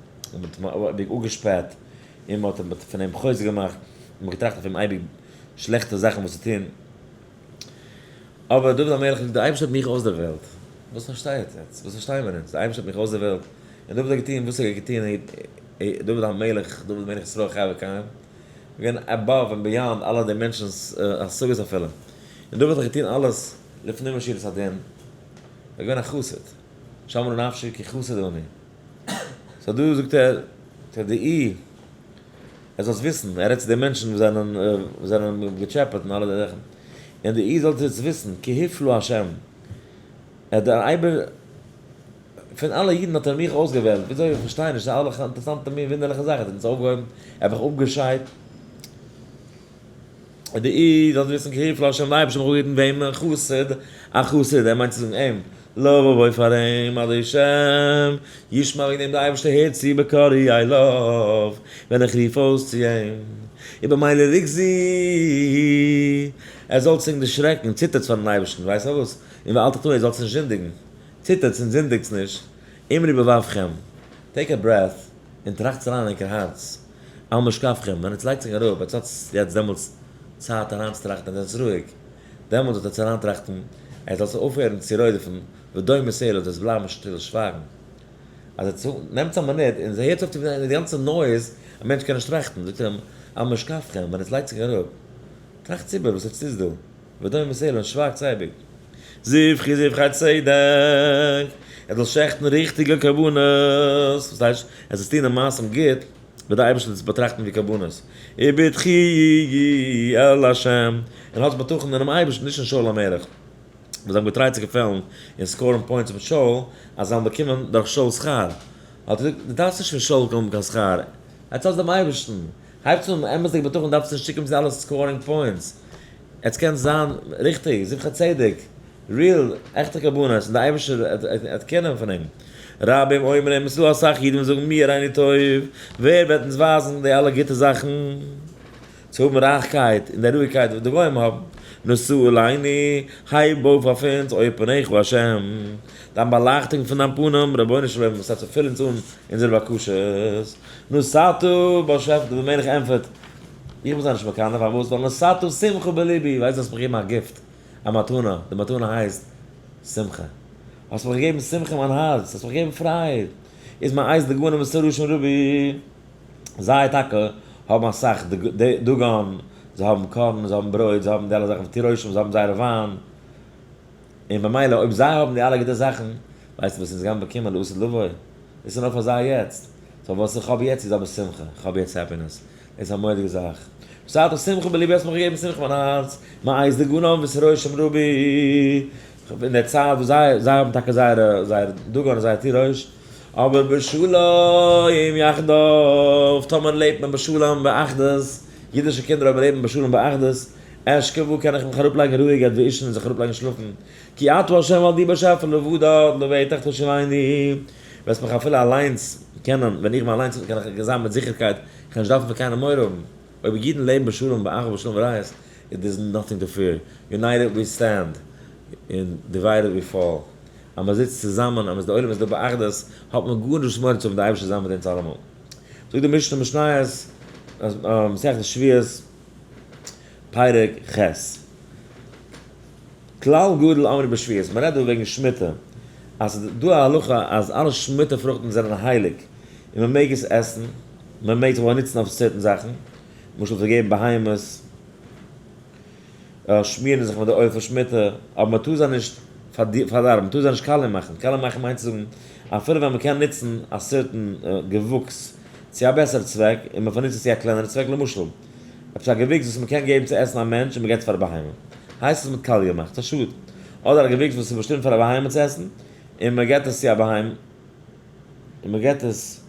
מען האט אים אפגעשפעט, און מען האט אים, פון אים חוזק געמאכט, און מען האט געטראכט אויף אים אייביג שלעכטע זאכן וואס צו טון. אבער דוד המלך זאגט, דער אייבערשטער האט מיך אויסדערוועלט. וואס פארשטייט עטץ? וואס פארשטייען מיר אונז? דער אייבערשטער האט מיך אויסדערוועלט. און דוד האט געטון וואס ער האט געטון, דוד המלך, דוד מלך ישראל חי וקיים. געווען above and beyond אלע די מענטשנ'ס השגות אפילו. און דוד האט געטון אלעס לפנים משורת הדין. ער איז געווען א חסיד. שמרה נפשי כי חסיד אני. so דא זאגט ער, תדעי, ער זאל עס וויסן, ער רעדט צו די מענטשן וואס זענען וואס זענען געטשעפעט און אלע די זאכן. און די איר זאלט יעצט וויסן, כי הפלא השם, ער דער אייבער, פון אלע אידן האט ער מיך אויסגעוועלט, וויאזוי איך פארשטיי נישט, ס'איז אלע אינטערעסאנטע מין וואונדערליכע זאכן, ער האט אונז אויפגעהויבן, ער האט מיך אפגעשיידט. און די איד זאלט וויסן כי הפלא השם, דער אייבערשטער האט מיך אפגעהיטן וועמען? חסיד, א חסיד, ער מיינט צו זאגן אים, לבבו פאר אים, עד השם ישמע וועגן דעם דער אייבערשטער הערט צו בקוראי אליו, ווען איך רוף אויס צו אים, ובמילא רגזו, ער זאל זיך דערשרעקן, ציטערטס פארן אייבערשטן, ווייסט פארוואס? און ואל תחטאו, איר זאלטס נישט זינדיגן, ציטערטס און זינדיגטס נישט, אמרו בלבבכם, take a breath, און טראכטס אריין אין ענקער הארץ, על משכבכם, ווען עטס לייגט זיך אראפ, עטס האטס יעצט דעמאלטס צייט אריינצוטראכטן, עטס זענטס רואיג, דעמאלטס זאלט עטס אריינטראכטן, עטס זאלטס אויפהערן צו רודפ'ן, ודומה סלע, זאלטס בלייבן שטיל שווייגן. אז עטס נעמטס א מינוט און הערטס אויף צו די גאנצע noise, א מענטש קען נישט טראכטן, זאגט ער אים, על משכבכם, ווען עטס לייגט זיך אראפ, טראכטס איבער וואס עטס טוטס דא, ודומה סלע, און שווייגטס אייביג. זבחי זבחי צדק, ער זאל שעכטן ריכטיגע קרבנות, וואס טייטש, ער זאל טון די מעשים גוט, וועט דער אייבערשטער דאס באטראכטן ווי קרבנות. ובטחי אל השם, און האטס בטחון אינעם אייבערשטן, נישט אין שאול המלך. וואס זיי האבן געטרייט צו געפעלן און score ן points מיט שאול, אז זיי זאלן באקומען דורך שאול שכר. האט ער געזאגט, דו דארפסט נישט פון שאול האבן קיין שכר, עטס האטס דעם אייבערשטן, הייבטס אן אמת'דיג בטחון, דארפסט נישט צוקומען צו אלע scoring points, עטס קענטס זיין ריכטיג, זבחי צדק, real, עכטע קרבנות, און דער אייבערשטער וועט קענען פון אים. רבים אומרים, עס איז דא אסאך אידן וואס זאגן מי יראנו טוב, ווער וועט אונז ווייזן די אלע גוטע זאכן, צו האבן רייכקייט און די רואיגקייט וואס די גוים האבן, נשא עלינו, הייב אויף אויף אונז, אור פניך השם, דיין באלייכטונג פון דיין פנים, רבונו של עולם, וואס האט פיל אונז אן אונזערע בקשות, נתת, באשעפער, דוד המלך ענטפערט, איך בין זיי נישט מקנא, פארוואס? ווייל נתת שמחה בלבי, ווייסט דו האסט מיך געגעבן א gift, א מתנה, די מתנה הייסט שמחה. האסט מיך געגעבן שמחה אין מיין הארץ, האסט מיך געגעבן פרייד. איז מיין אייז דגנים ותירושים רבו. זיי טאקע האבן אסאך דגן, זיי האבן corn, זיי האבן ברויט, זיי האבן די אלע זאכן, תירושים, זיי האבן זייערע וויין. און במילא אויב זיי האבן די אלע גוטע זאכן, ווייסטו וואס אונז גייען באקומען לעתיד לבוא? דאס איז נאר פאר זיי יעצט. so וואס איך האב יעצט איז אבער שמחה, איך האב יעצט happiness. דאס איז א מורא'דיגע זאך. נתת שמחה בלבי האסט מיך געגעבן שמחה מיין הארץ, מעת דגנם ותירושם רבו. אין דער צייט וואס זיי, זיי האבן טאקע זייערע, זייער דגן און זייער תירוש, אבער בשלום יחדיו, טאמער לעבט מען בשלום באחדות, אידישע קינדער אויב לעבן בשלום באחדות, אשכבה קען איך מיך אראפלייגן רואיגערהייט ואישן און זיך אראפלייגן שלאפן, כי אתה ה' ווייל דו באשעפער לבדך לבטח תושיבני, וועסט מיך אפילו אליינס קענען, ווען איך בין אליינס קען איך זיין מיט זיכערקייט, איך וועל נישט דארפן פון קיינעם מורא האבן, אויב אידן לעבן בשלום באחווה בשלום ורעות, it is nothing to fear, united we stand, און divided we fall, אז מען זיצט צוזאמען, אז די עולם איז דא באחדות, האט מען גארנישט מורא צו האבן די אייבערשטער זיין מיט אונז אלעמאל. זאגט די משנה משניות, מסכת שבועות, פרק ח'. כלל גדול אמרו בשביעית, מען רעדט דא וועגן שמיטה, אז ס'איז דא א הלכה אז אלע שמיטה פרוכטן זענען הייליג, און מען מעג עס עסן, מען מעג זיך באנוצן אויף certain זאכן, למשל צו געבן בהמות, שמירן זיך מיט די אויל פון שמיטה, אבער מען טאר זיי נישט פארדארבן, מען טאר זיי נישט קאליע מאכן, קאליע מאכן מיינט צו זאגן, אפילו ווען מען קען נוצן א certain געוואוקס צו א בעסערע צוועק, און מען פארנוצט עס צו א קלענערע צוועק, למשל, עפעס א געוויקס וואס מען קען געבן צו עסן א מענטש און מען געבט עס פאר א בהמה, הייסט עס מיט קאליע געמאכט, ס'איז א שאד. אדער א געוויקס וואס איז באשטימט פאר א בהמה צו עסן, און מען געבט עס צו א בהמה, און מען געבט עס,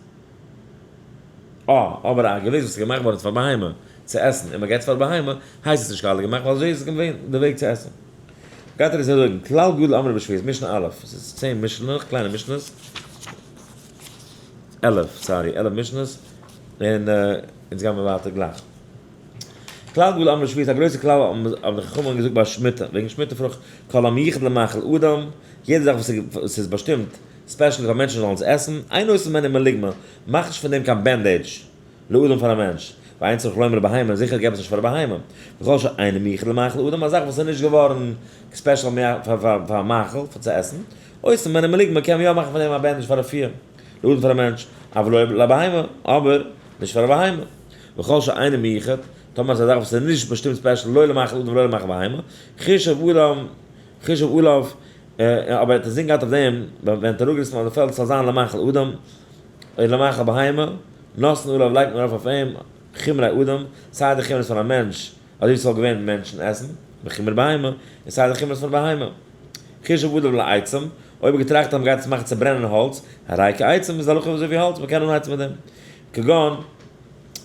אה, אבער א געוויקס וואס איז געמאכט געווארן פאר בהמה צו עסן, און מען געבט עס פאר בהמה, הייסט עס נישט קאליע געמאכט, ווייל אזוי איז געווען די וועג צו עסן. גייט ער עס זאגן, כלל גדול אמרו בשביעית, משנה א', עס איז 10 משנה'לעך, קליינע משנה'ס, 11, sorry, 11 משנה'ס, און אונז גייען מיר ווייטער גלייך. כלל גדול אמרו בשביעית, א גרויסע כלל האבן די חכמים געזאגט ביי שמיטה, וועגן שמיטה פרוכט, כל המיוחד למאכל אדם, יעדע זאך וואס איז באשטימט specially פאר מענטשן זאלן עס עסן, אין עושין ממנו מלוגמא, מאך נישט פון דעם קיין bandage, לאדם פאר א מענטש, ואין צריך לומר לבהמה, זיכער געב עס נישט פאר א בהמה, וכל שאינו מיוחד למאכל אדם, א זאך וואס איז נישט געווארן special פאר מאכל, פאר צו עסן, עושין ממנו מלוגמא, קען מען יא מאכן פון דעם א bandage פאר רפואה, לאדם פאר א מענטש, אבל לא לבהמה, אבער נישט פאר א בהמה. וכל שאינו מיוחד, טאמער איז א זאך וואס איז נישט באשטימט special לא למאכל אדם ולא למאכל בהמה, חישב עליו, חישב עליו, אבער ער האט אינזין געהאט אויף דעם, ווען ער האט אראפגעריסן אויף די פעלד ס'זאל זיין למאכל אדם, און למאכל בהמה, נותנין עליו לייגט מען ארויף אויף אים, חומרי אדם, סיי די חומרות פון א מענטש, אזוי ווי ס'זאל געווען מענטשן עסן, וחומר בהמה, און סיי די חומרות פון בהמה. חישב אדם לעצים, אויב האט געטראכט אז מ'גייט עס מאכן צו ברענען האלץ, הרי כעצים איז די הלכה אזוי ווי האלץ, מ'קען אנהייצן מיט דעם. כגון,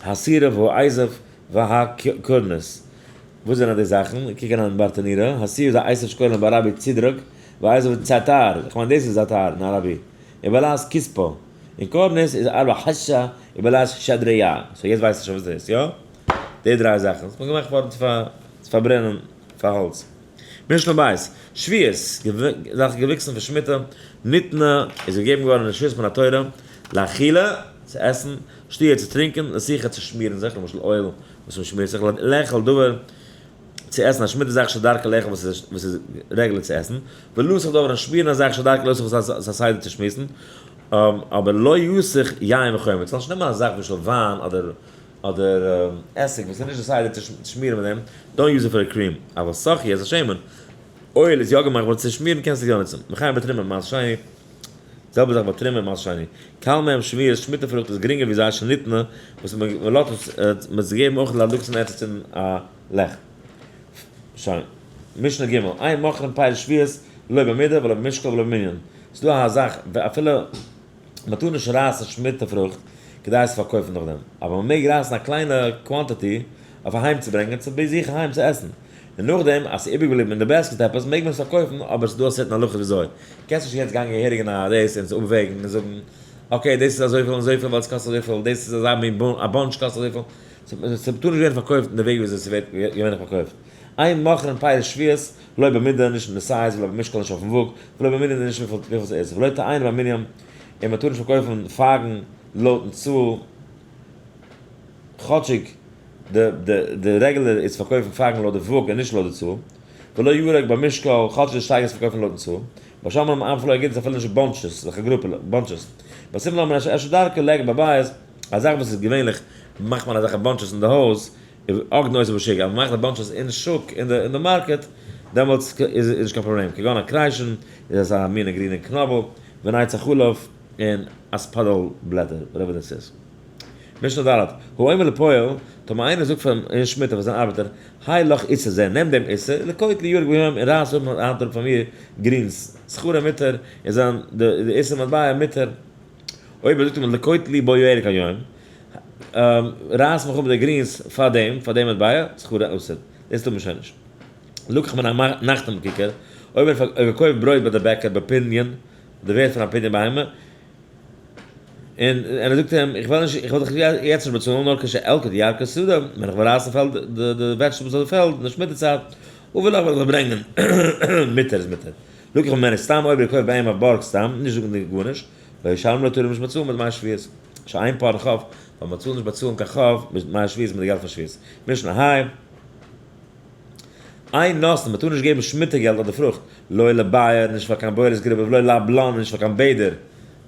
הסירה והאזוב והקורנס. וואס זענען די זאכן? קוק אריין אין ברטנורא, הסירה איז א עשב שקוראים בערבי צידרוק, והאזוב איז צעטאר, איך מיין דאס איז זאטאר אין ערבי, ובלעז כספא, און קורנס איז ארבע חשה, ובלעז שדריה. so יעצט ווייסטו שוין וואס דאס איז, יא? די דריי זאכן. ס'איז געמאכט געווארן צו פארברענען פאר האלץ. משנה בית, שביעית, זאכן געוויקסן פון שמיטה, ניתנה, איז געגעבן געווארן רשות מן התורה, לאכילה, צו עסן, שתיה צו טרינקען, לסיכה צו שמירן זיך, למשל oil וואס מען שמירט זיך, לאכול דבר, צו עסן א שמיטה זאך שדרכו לאכול וואס איז רעגולער צו עסן, ולסוך דבר און שמירן א זאך שדרכו לסוך וואס איז א סדר צו שמירן, אבער לא יסוך יין וחומץ, זאלסט נישט נעמען א זאך למשל וויין אדער עסיג וואס איז נישט די סדר צו שמירן מיט דעם, don't use it for a cream, אבל סכי איז א שמן, oil איז יא געמאכט געווארן צו שמירן קענסטו יא נוצן, וכן בתרומה מעשר שני, זעלבע זאך ביי תרומה מעשר שני, קל מהם שביעית שמיטה פרוכט איז גרינגער ווי זיי שניתנה וואס מען לאזט עס מען עס געבן אויך להדלקת נר צו צינדן א לעכט. שוין. משנה ג', אין מוכרין פירות שביעית לא במידה ולא במשקל ולא במנין. ס'איז דא א זאך אפילו מען טאר נישט רייסן שמיטה פרוכט כדי עס צו פארקויפן נאכדעם, אבער מען מעג רייסן א קליינע quantity אויף אהיים צו ברענגען צו ביי זיך אהיים צו עסן, און נאכדעם אז ס'איז איבערגעבליבן אין די basket עפעס מעג מען עס פארקויפן, אבער ס'איז דא א certain הלכה וויאזוי. קענסט נישט יעצט גיין געהעריג אין א דאס און עס אפוועגן און זאגן okay דאס איז אזויפיל און אזויפיל ווייל עס קאסט אזויפיל, דאס איז אזא מין א bunch קאסט אזויפיל, ס'טאר נישט ווערן פארקויפט אין די וועג וויאזוי ס'ווערט געווענליך פארקויפט. אין מוכרין פירות שביעית, לא במידה, נישט אין די size, ולא במשקל, נישט אויפן וואג, ולא במנין, נישט וויפיל ס'איז, ולא תאנה במנין, און מ'טאר נישט פארקויפן פייגן לויטן צאל, כאטשיג די רעגולער איז פארקויפן פייגן לויט די וואג און נישט לויט די צאל, ולא ירק במשקל, כאטש די שטייגער איז פארקויפן לויטן צאל, בית שמאי אומרים אף לא אגודות אפילו נישט bunches, אזעלכע גרופע bunches. בית הלל אומרים את אשר דרכו לאגד בבית, א זאך וואס איז געווענליך מאכט מען אזעלכע bunches אין די הויז, אוגדן אותו בשוק, אז מ'מאכט די bunches אין שוק, אין די market, דעמאלטס איז נישט קיין פראבלעם, כגון הכרישין, איז אזא מינע גרינע קנאבל, ונץ החלב, און אספאדעל בלעטער, whatever דאס איז. משנה ד', האומר לפועל, טאמער איינער זאגט פאר אין שמיטה פאר זיין ארבעטער, האי לך עיסה זה, נעם דעם עיסה, לקוט לי ירק ביום, און רייס אפ היינט אראפ פאר מיר greens, שכרו מותר, איז זיין די עיסה מטבע מותר. אויב ער זאגט אים לקוט לי בו ירק היום, רייס מיך אפ די greens פאר דעם, פאר דעם מטבע, שכרו אסור. דאס טאר מען שוין נישט. לקח מן הנחתום בכיכר, אויב ער האט געקויפט ברויט ביי די בעקער בפדיון, די ווערד פון א פדיון בהמה, און ער זאגט אים, איך וועל נישט, איך וועל דיך יעצט נישט באצאלן, נאר כשאלקוט ירקות שדה, ווען איך וועל רייסן פעלד, די vegetables אויף די פעלד, אין די שמיטה צייט, וועל איך וועל ברענגען, מותר איז מותר. לקח ממנו סתם, אויב ער קויפט ביי אים א בארג סתם, נישט זאגנדיג גארנישט, לא ישלם לו טאר ער נישט באצאלן מיט דמי שביעית, שאין פורעין חוב, ווייל מען טאר נישט באצאלן קיין חוב מיט דמי שביעית מיט די געלט פון שביעית. משנה ה'. אין נותנין, מען טאר נישט געבן שמיטה געלט אדער פרוכט, לא לבאר, נישט פאר קיין בורות גרובער, ולא לבלן, נישט פאר קיין בעדער.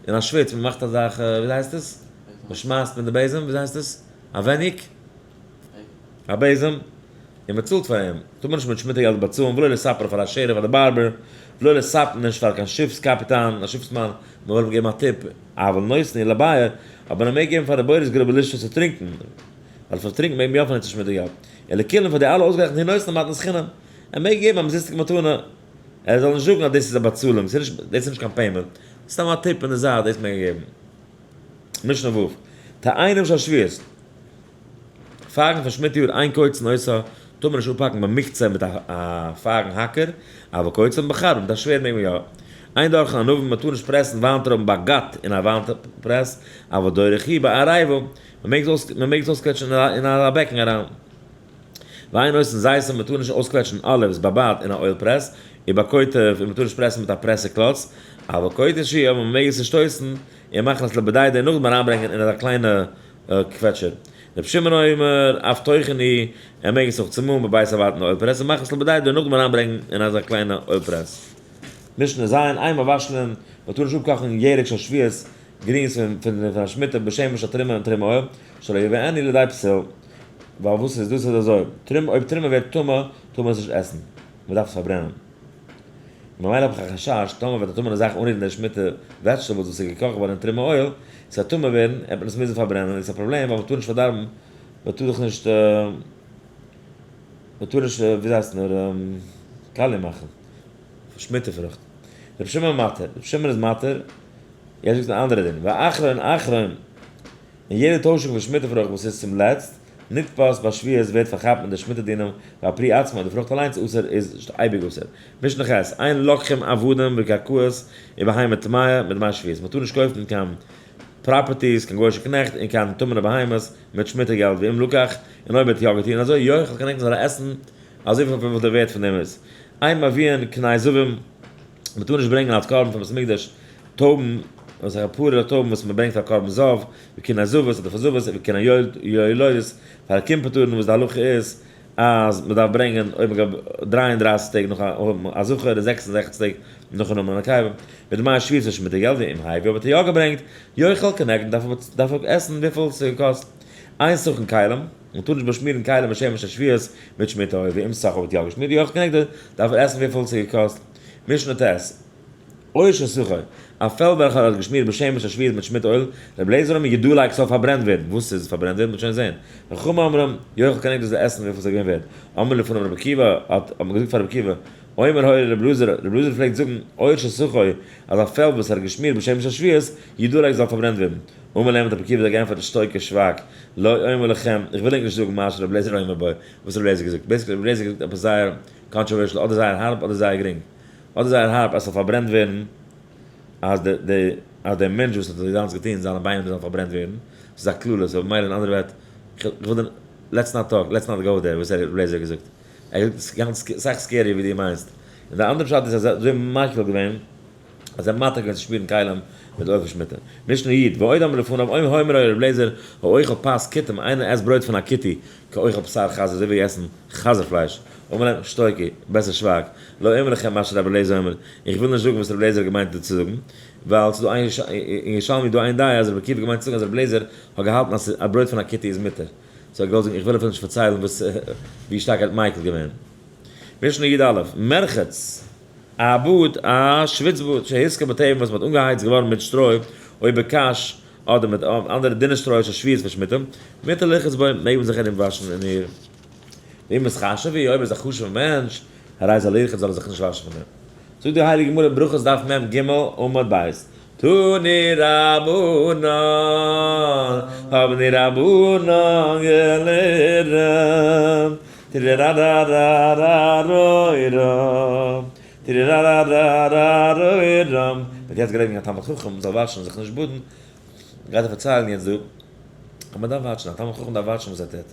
אין א שוויץ, מען מאכט אזא, ווי הייסט עס? מען שמייסט מיט די בעזעם, ווי הייסט עס? א וועניק? א בעזעם, און מען צאלט פאר אים. טאר מען נישט מיט שמיטה געלט באצאלן, ולא לספר פאר א שערער, פאר די barber, ולא לספן, נישט פאר קיין שיפס קאפיטאן, א שיפסמאן, מען וויל אים געבן א tip, אבל נותנין לבאר, אבער מען מעג געבן פאר די בורות גרובער לשתות צו טרינקען, ווייל פאר טרינקען מעג מען יא פארנוצן שמיטה געלט. ולכולן פאר די אלע אויסגערעכנטע הוא נותן מתנת חינם, ער מעג געבן א אומזיסטיגע מתנה, ער זאל נישט זאגן אז דאס איז א באצאלונג, ס'איז נישט, דאס איז נישט קיין payment, סתם א tip אין די זייט, דאס מעג ער געבן. משנה ו', תאנים של שביעית, פייגן פון שמיטה יאר אין קוצצין אותה, טאר מען נישט אפהאקן במקצר מיט א פייגן האקער, אבל קוצצין בחרבה, מיט א שווערד מעג מען יא. אין דורכין ענבים, מען טאר נישט פרעסן וויינטרויבן בגת אין א וויין פרעס, אבל דורכין בעריבה, מען מעג עס אויסקוועטשן אין א בעקן אריין. ואין עושין זיתים, מען טאר נישט אויסקוועטשן olives בבד אין א oil press, ובקוטף, און מען טאר נישט פרעסן מיט א פרעסע קלאץ, אבל כותשו, אבער מען מעג עס צושטויסן און מאכן עס לבדידה און נאכדעם אריינברענגען אין אזא קליינע קוועטשער. רבי שמעון אומר, אף טוחנו, ער מעג עס אויך צומאלן בבית הבד אין oil press און מאכן עס לבדידה און נאכדעם אריינברענגען אין אזא קליינע oil press. משנה ז', אין מבשלין, מען טאר נישט אפקאכן ירק של שביעית, greens פון א שמיטה בשמן של תרומה און תרומה oil, שלא יביאנו לידי פסול, ווייל וואס איז דאס איז אזוי, תרומה אויב תרומה ווערט טמא טאר מען עס נישט עסן, מען דארף עס פארברענען. ממילא האב איך א חשש, טאמער וועט א טמא'נע זאך אנרירן די שמיטה vegetables וואס איז געקאכט געווארן אין תרומה oil, עס וועט טמא ווערן, וועט מען עס מוזן פארברענען, איז א פראבלעם ווייל מען טאר נישט פארדארבן, מען טאר דאך נישט. מ'טאר נישט, ווי הייסט נאר, קאליע מאכן. שמיטה פרוכט. רבי שמעון מתיר, רבי שמעון איז מתיר, יעצט זאגט אן אנדערע דין. ואחרון אחרון, און יעדע טוישונג פון שמיטה פרוכט וואס איז צום לעצט, נתפס בשביעית ווערט פארכאפט מיט די שמיטה דינים, והפרי עצמו, די פרוכט אליינס אסור איז אייביג אסור. משנה ח', אין לוקחים עבדים וקרקעות ובהמה טמאה בדמי שביעית. מ'טאר נישט קויפן קיין properties, קיין גוי'אישע קנעכט, און קיין טמא'נע בהמות מיט שמיטה געלט, ואם לקח, און אויב ער האט יא געטון אזוי, יאכל כנגדו זאל ער עסן אזויפיל וויפיל דער ווערט פון דעם איז. אין מביאין קני זבים, מ'טאר נישט ברענגען אלס קרבן פאר בית המקדש טויבן, וואס איז א פאר טויבן וואס מ'ברענגט פאר קרבן זב, וקני זבות אדער פאר זבות, וקני יולדות, פאר א קימפעטארן וואס די הלכה איז אז מ'דארף ברענגען אויב מ'געב 33 טעג נאך א זכר און 66 טעג נאכן האבן א נקבה, בדמי שביעית שמיטה געלט, ואם הביא אויב האט ער יא געברענגט, יאכל כנגדו דארף ער עסן וויפיל ס'געקאסט. אין סכין כלים, מ'טאר נישט באשמירן כלים בשמן של שביעית מיט שמיטה אויל, ואם סך אויב האט יא געשמירט יאכל כנגדו דארף ער עסן וויפיל ס'געקאסט. משנה ט', עור שסכו, א פעל וועלכער האט געשמירט בשמן של שביעית מיט שמיטה אויל, רבי אליעזר אומר ידלק ס'זאל פארברענט ווערן, וואס איז פארברענט ווערן? מ'וועט שוין זען. וחכמים אומרים, יאכל כנגדו זאל עסן וויפיל ס'איז געווען ווערט. אמרו לפניו רבי עקיבא, האט מען געזאגט פאר רבי עקיבא, אומר היה רבי אלעזר, רבי אלעזר פלעגט זאגן, עור שסכו, אז א פעל וואס ער האט געשמירט בשמן של שביעית, ידלק זאל פארברענט ווערן. אמר להם האט רבי עקיבא זיי געענטפערט שתוקו שווייג, לא אומר לכם, איך וויל ענק נישט זאגן מה שרבי אליעזר אומר בו, וואס רבי אליעזר האט געזאגט. basically רבי אליעזר האט געזאגט עפעס זייער controversial, אדער זייער הארב אדער זייער גרינג. אדער זייער הארב אז ס'זאל פארברענט ווערן, אז די די אז דער מענטש וואס האט אזאנס געטון זיינע ביינער זאלן פארברענט ווערן, ס'איז א קללה, so ממילא אין אנדערע ווערטער, כ'וויל דיר, let's not talk, let's not go there, וואס ר' אליעזר האט געזאגט, ער האט געזאגט ס'איז גאנץ סאך scary ווי דו מיינסט, און די אנדערע פשט איז אז ער האט אזוי מקיל געווען אז ער האט מתיר געווען צו שמירן כלים מיט אויל פון שמיטה. משנה י', ועוד אמרו לפניו, אומר היה ר' אליעזר, האוכל פת כותים, איינער עסט ברויט פון א כותי, כאוכל בשר חזיר, אזוי ווי עסן חזיר פלייש. אמר להם, שתוקו, בעסער שווייג, לא אומר לכם מה שרבי אליעזר אומר, איך וויל נישט זאגן וואס רבי אליעזר האט געמיינט דא צו זאגן, ווייל ס'איז דא איין אין ירושלמי איז דא איין דעה אז רבי עקיבא האט געמיינט צו זאגן אז רבי אליעזר האט געהאלטן אז א ברויט פון א כותי איז מותר, so ער האט געוואלט זאגן איך וויל אפילו נישט פארציילן וואס ווי שטארק ער האט מיקל געווען. משנה י"א, מרחץ, א באד, א שוויץ באד, שהסקה בתבן וואס מ'האט אנגעהייצט געווארן מיט שטרוי, או בקש, אדער מיט אנדערע דינע שטרוי של שביעית פון שמיטה, מותר לרחוץ בו, מעג מען זיך ארום וואשן אין איר. ואם איז חשוב ווי אויב איז א חשוב'ע מענטש, הרי זה לא ירחץ זאל ער זיך נישט וואשן פון דעם. זאגט די הייליגע גמרא ברכות דף מ"ג עמוד ב', תנו רבנן, האבן די רבנן געלערנט, טי-רי-רא-רא-רא-רא-רא-רא, טי-רי-רא-רא-רא-רא-רא-רא. מ'האט יעצט געלערנט א תלמיד חכם זאל וואשן זיך נישט באדן, גייט ער פארציילן יעצט דא אז מ'דארף וואטשן, א תלמיד חכם דארף וואטשן וואס ער טוט.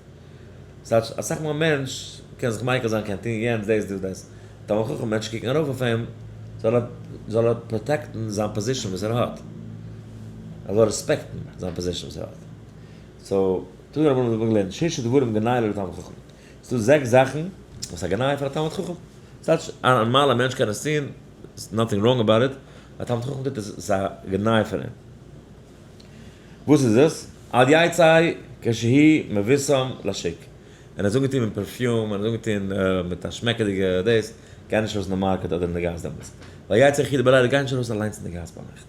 ס'טייטש אסאך מאל א מענטש קען זיך מיקל זיין קען טון יענץ דאס דאס דאס, תלמיד חכם מענטשן קוקן ארויף אויף אים, זאל ער זאל ער protect ן זיין position וואס ער האט, ער זאל respect ן זיין position וואס ער האט. so תנו רבנן האבן געלערנט ששה דברים גנאי לתלמיד חכם, ס'דא זעקס זאכן וואס א גנאי פאר א תלמיד חכם, ס'טייטש א נארמאלער מענטש קען עס טון, nothing wrong about it, א תלמיד חכם טוט עס, ס'איז א גנאי פאר אים. וואס איז עס? אל יצא כשהוא מבושם לשוק. ווען ער איז אנגעטון מיט perfume, ווען ער איז אנגעטון מיט א שמעקעדיגע דאס, גיי נישט ארויס אין די market אדער אין די גאס דעמאלטס. ואל יצא יחידו בלילה, גיי נישט ארויס אליינס אין די גאס ביינאכט.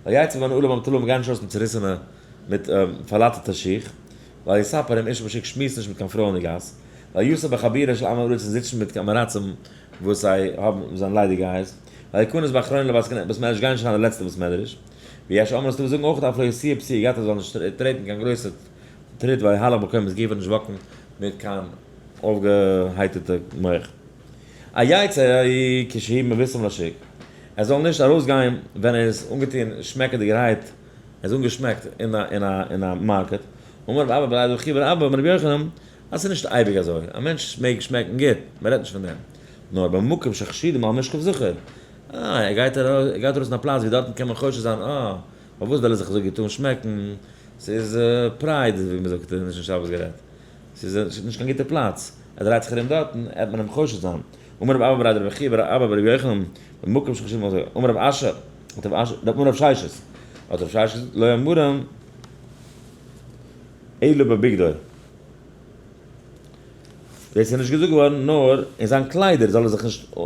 ואל יצא בנעליו המטולאים, גיי נישט ארויס מיט צוריסענע, מיט פארלאטעטע שיך. ואל יספר עם אשה בשוק, שמועס נישט מיט קיין פרוי אין די גאס. ואל יסב בחבורה של עמי הארץ, און זיץ נישט מיט קיין עם הארצים וואס זיי האבן, וואס זענען ליידיגייערס. ואל יכנס באחרונה לבית מדרש, גיי נישט אריין אין די לעצטע בית מדרש. ויש אומרים ס'דא וואס זאגן אויך אף לא יסיע פסיעה גאט ער זאל נישט טרעטן קיין גרויסע טריט ואל יהלך בקומת גוף נישט walk ן מיט קיין אויפגעהייטערטע מח. אל יצא כשהוא מבושם לשוק ער זאל נישט ארויסגיין ווען ער איז אנגעטון שמעקעדיגערהייט ער איז אנגעשמעקט אין א אין א אין א market. אמר רב אבא בריה דרב חייא בר אבא אמר רבי יוחנן אז ס'איז נישט אייביג אזוי א מענטש מעג שמעקן גוט מ'רעדט נישט פון דעם נאר במקום שחשודים על משכב זכר אה, ער גייט ארויס, ער גייט ארויס אין א פלאץ ווי דארטן קען מען חושד זיין, אה, פארוואס וויל ער זיך אזוי גוט אנשמעקן, ס'איז pride, ווי מ'זאגט נישט אין שבת גערעדט, ס'איז נישט קיין גוטע פלאץ, ער דרייט זיך ארום דארטן, עט מען אים חושד זיין. אמר רב אבא בריה דרב חייא בר אבא ברבי יוחנן, במקום שחשודים על, אמר רב אשי, האט רב אשי, אמר רב ששת, האט רב ששת געזאגט, לא אמרן אלא בבגדו. דאס איז נישט געזאגט געווארן נאר אין זיין קליידער זאל ער זיך נישט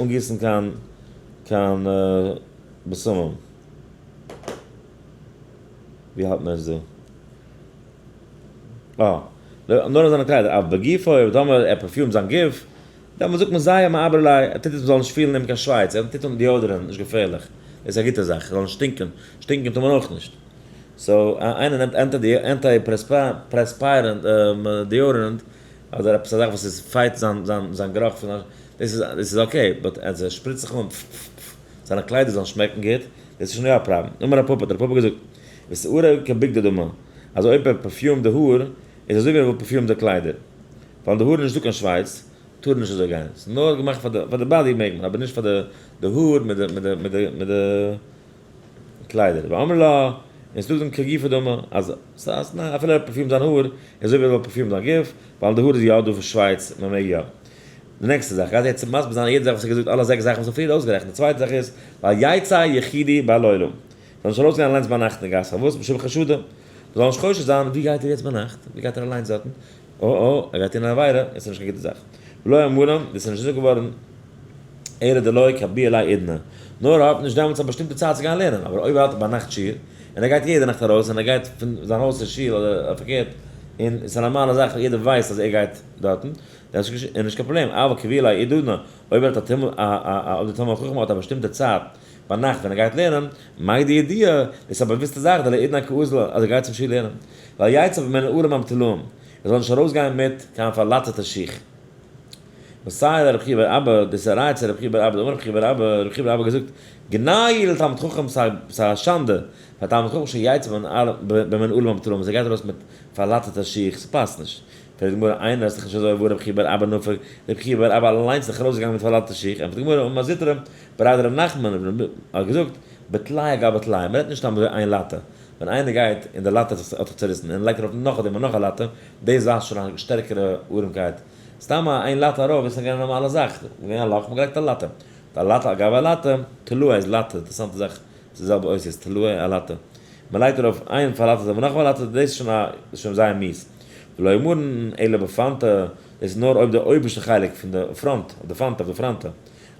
אנגיסן קיין קיין בשמים. ווי האלט מען עס דא? אה. נאר אין זיינע קליידער, אבל בגופו, אויב טאמער ער perfume ט זיין גוף, דעמאלט זאגט מען זייער מעבר אליי, ער טוט עס מ'זאל נישט פילן אים קיין שווייץ, ער טוט אן deodorant, נישט געפערליך, דאס איז א גוטע זאך, ער זאל נישט שטינקען, שטינקען טאר מען אויך נישט. so איינער נעמט anti-perspirant deodorant, אדער עפעס א זאך וואס איז fight זיין זיין זיין גערוך פון דאס איז דאס איז okay, but אז ער שפריצט זיך אן זיינע קליידער זאלן שמעקן גוט, דאס איז שוין יא א פראבלעם. אמר רב פפא, האט רב פפא געזאגט, ושערו כבגדו דמי, אז אויב ער perfume ט די האר, איז אזוי ווי ער וואלט perfume ט די קליידער. ווייל די האר איז נישטא קיין שווייס, טאר נישט אזוי גיין. ס'איז נאר געמאכט פאר די פאר די body מעג מען, אבער נישט פאר די די האר מיט די מיט די מיט די מיט די קליידער. ואמרי לה, און ס'דא זאגן כגופו דמי, אז ס'איז ניין, אפילו ער perfume ט זיין האר, איז אזוי ווי ער וואלט perfume ט זיין גוף, ווייל די האר איז יא דא פון שווייס, מען מעג יא. די נעקסטע זאך, גייט יעצט מסביר זיין יעדע זאך וואס ער האט געזאגט, אלע זעקס זאכן וואס ער האט פריער אויסגערעכנט. די צווייטע זאך איז, ואל יצא יחידי בלילה. זאל נישט ארויסגיין אליינס ביינאכט אין גאס, פארוואס? משום חשדא. מ'זאל נישט חושד זיין, ווי גייט ער יעצט ביינאכט? ווי גייט ער אליינס דארטן? אה אה, ער גייט טון אן עבירה, דאס איז נישט קיין גוטע זאך. ולא אמרן, דאס איז נישט געזאגט געווארן, אלא דלא קביעא ליה עידנא. נאר ער האט נישט דעמאלטס א באשטימטע צייט צו גיין לערנען, אבער אויב ער האט ביינאכט שיעור, און ער גייט יעדע נאכט ארויס, און ער גייט פון זיין הויז צו שול אדער פארקערט, און עס איז א נארמאלע זאך, יעדער ווייסט אז ער גייט דארטן, דאס איז נישט קיין פראבלעם, אבל קביעא ליה עידנא, אויב ער האט א תמ א אויב דער תלמיד חכם האט א באשטימטע צייט ביינאכט ווען ער גייט לערנען, מידע ידיע, דאס איז א באוויסטע זאך, דלא עידנא קאזיל אז ער גייט צום שיעור לערנען. ואל יצא במנעלים המטולאים, ער זאל נישט ארויסגיין מיט קיין פארלאטעטע שיך. מסייע לרב חייא בר אבא, דאס איז א ראיה צו רב חייא בר אבא, דאמר רב חייא בר אבא, רב חייא בר אבא האט געזאגט, גנאי לתלמיד חכם ס'איז א שאנדע פאר תלמיד חכם שיצא במנעלים המטולאים, אז ער גייט ארויס מיט פארלאטעטע שיך, ס'פאסט נישט. פרעגט די גמרא, איני איז דאך נישט אזוי והא רב חייא בר אבא נפק, רב חייא בר אבא אליינס איז דאך ארויסגעגאנגען מיט פארלאטעטע שיך, ענטפערט די גמרא, אמר זוטרא בריה דרב נחמן האט געזאגט, בטלאי על גבי טלאי, מ'רעדט נישט סתם אזוי איין לאטע, ווען איינער גייט און די לאטע האט זיך צוריסן און לייגט ארויף נאך אויף דעם און נאך א לאטע, דאס ווייזט שוין א שטערקערע ארעמקייט. סתם א איין לאטע ארויף איז געווען א נארמאלע זאך, געווען א לאך, מ'האט געלייגט א לאטע. א לאטע על גבי א לאטע, טלאי איז לאטע, אינטערעסאנטע זאך, ס'איז די זעלבע אותיות, טלאי א לאטע. מ'לייגט ארויף איין פארלאטעטע און נאך א פארלאטעטע, דאס איז שוין א, איז שוין זייער מיאוס. ולא אמרן אלא בפנתא, דאס איז נאר אויב די אויבערשטע חלק פון די front, אויף די פנתא, אויף די פראנטע.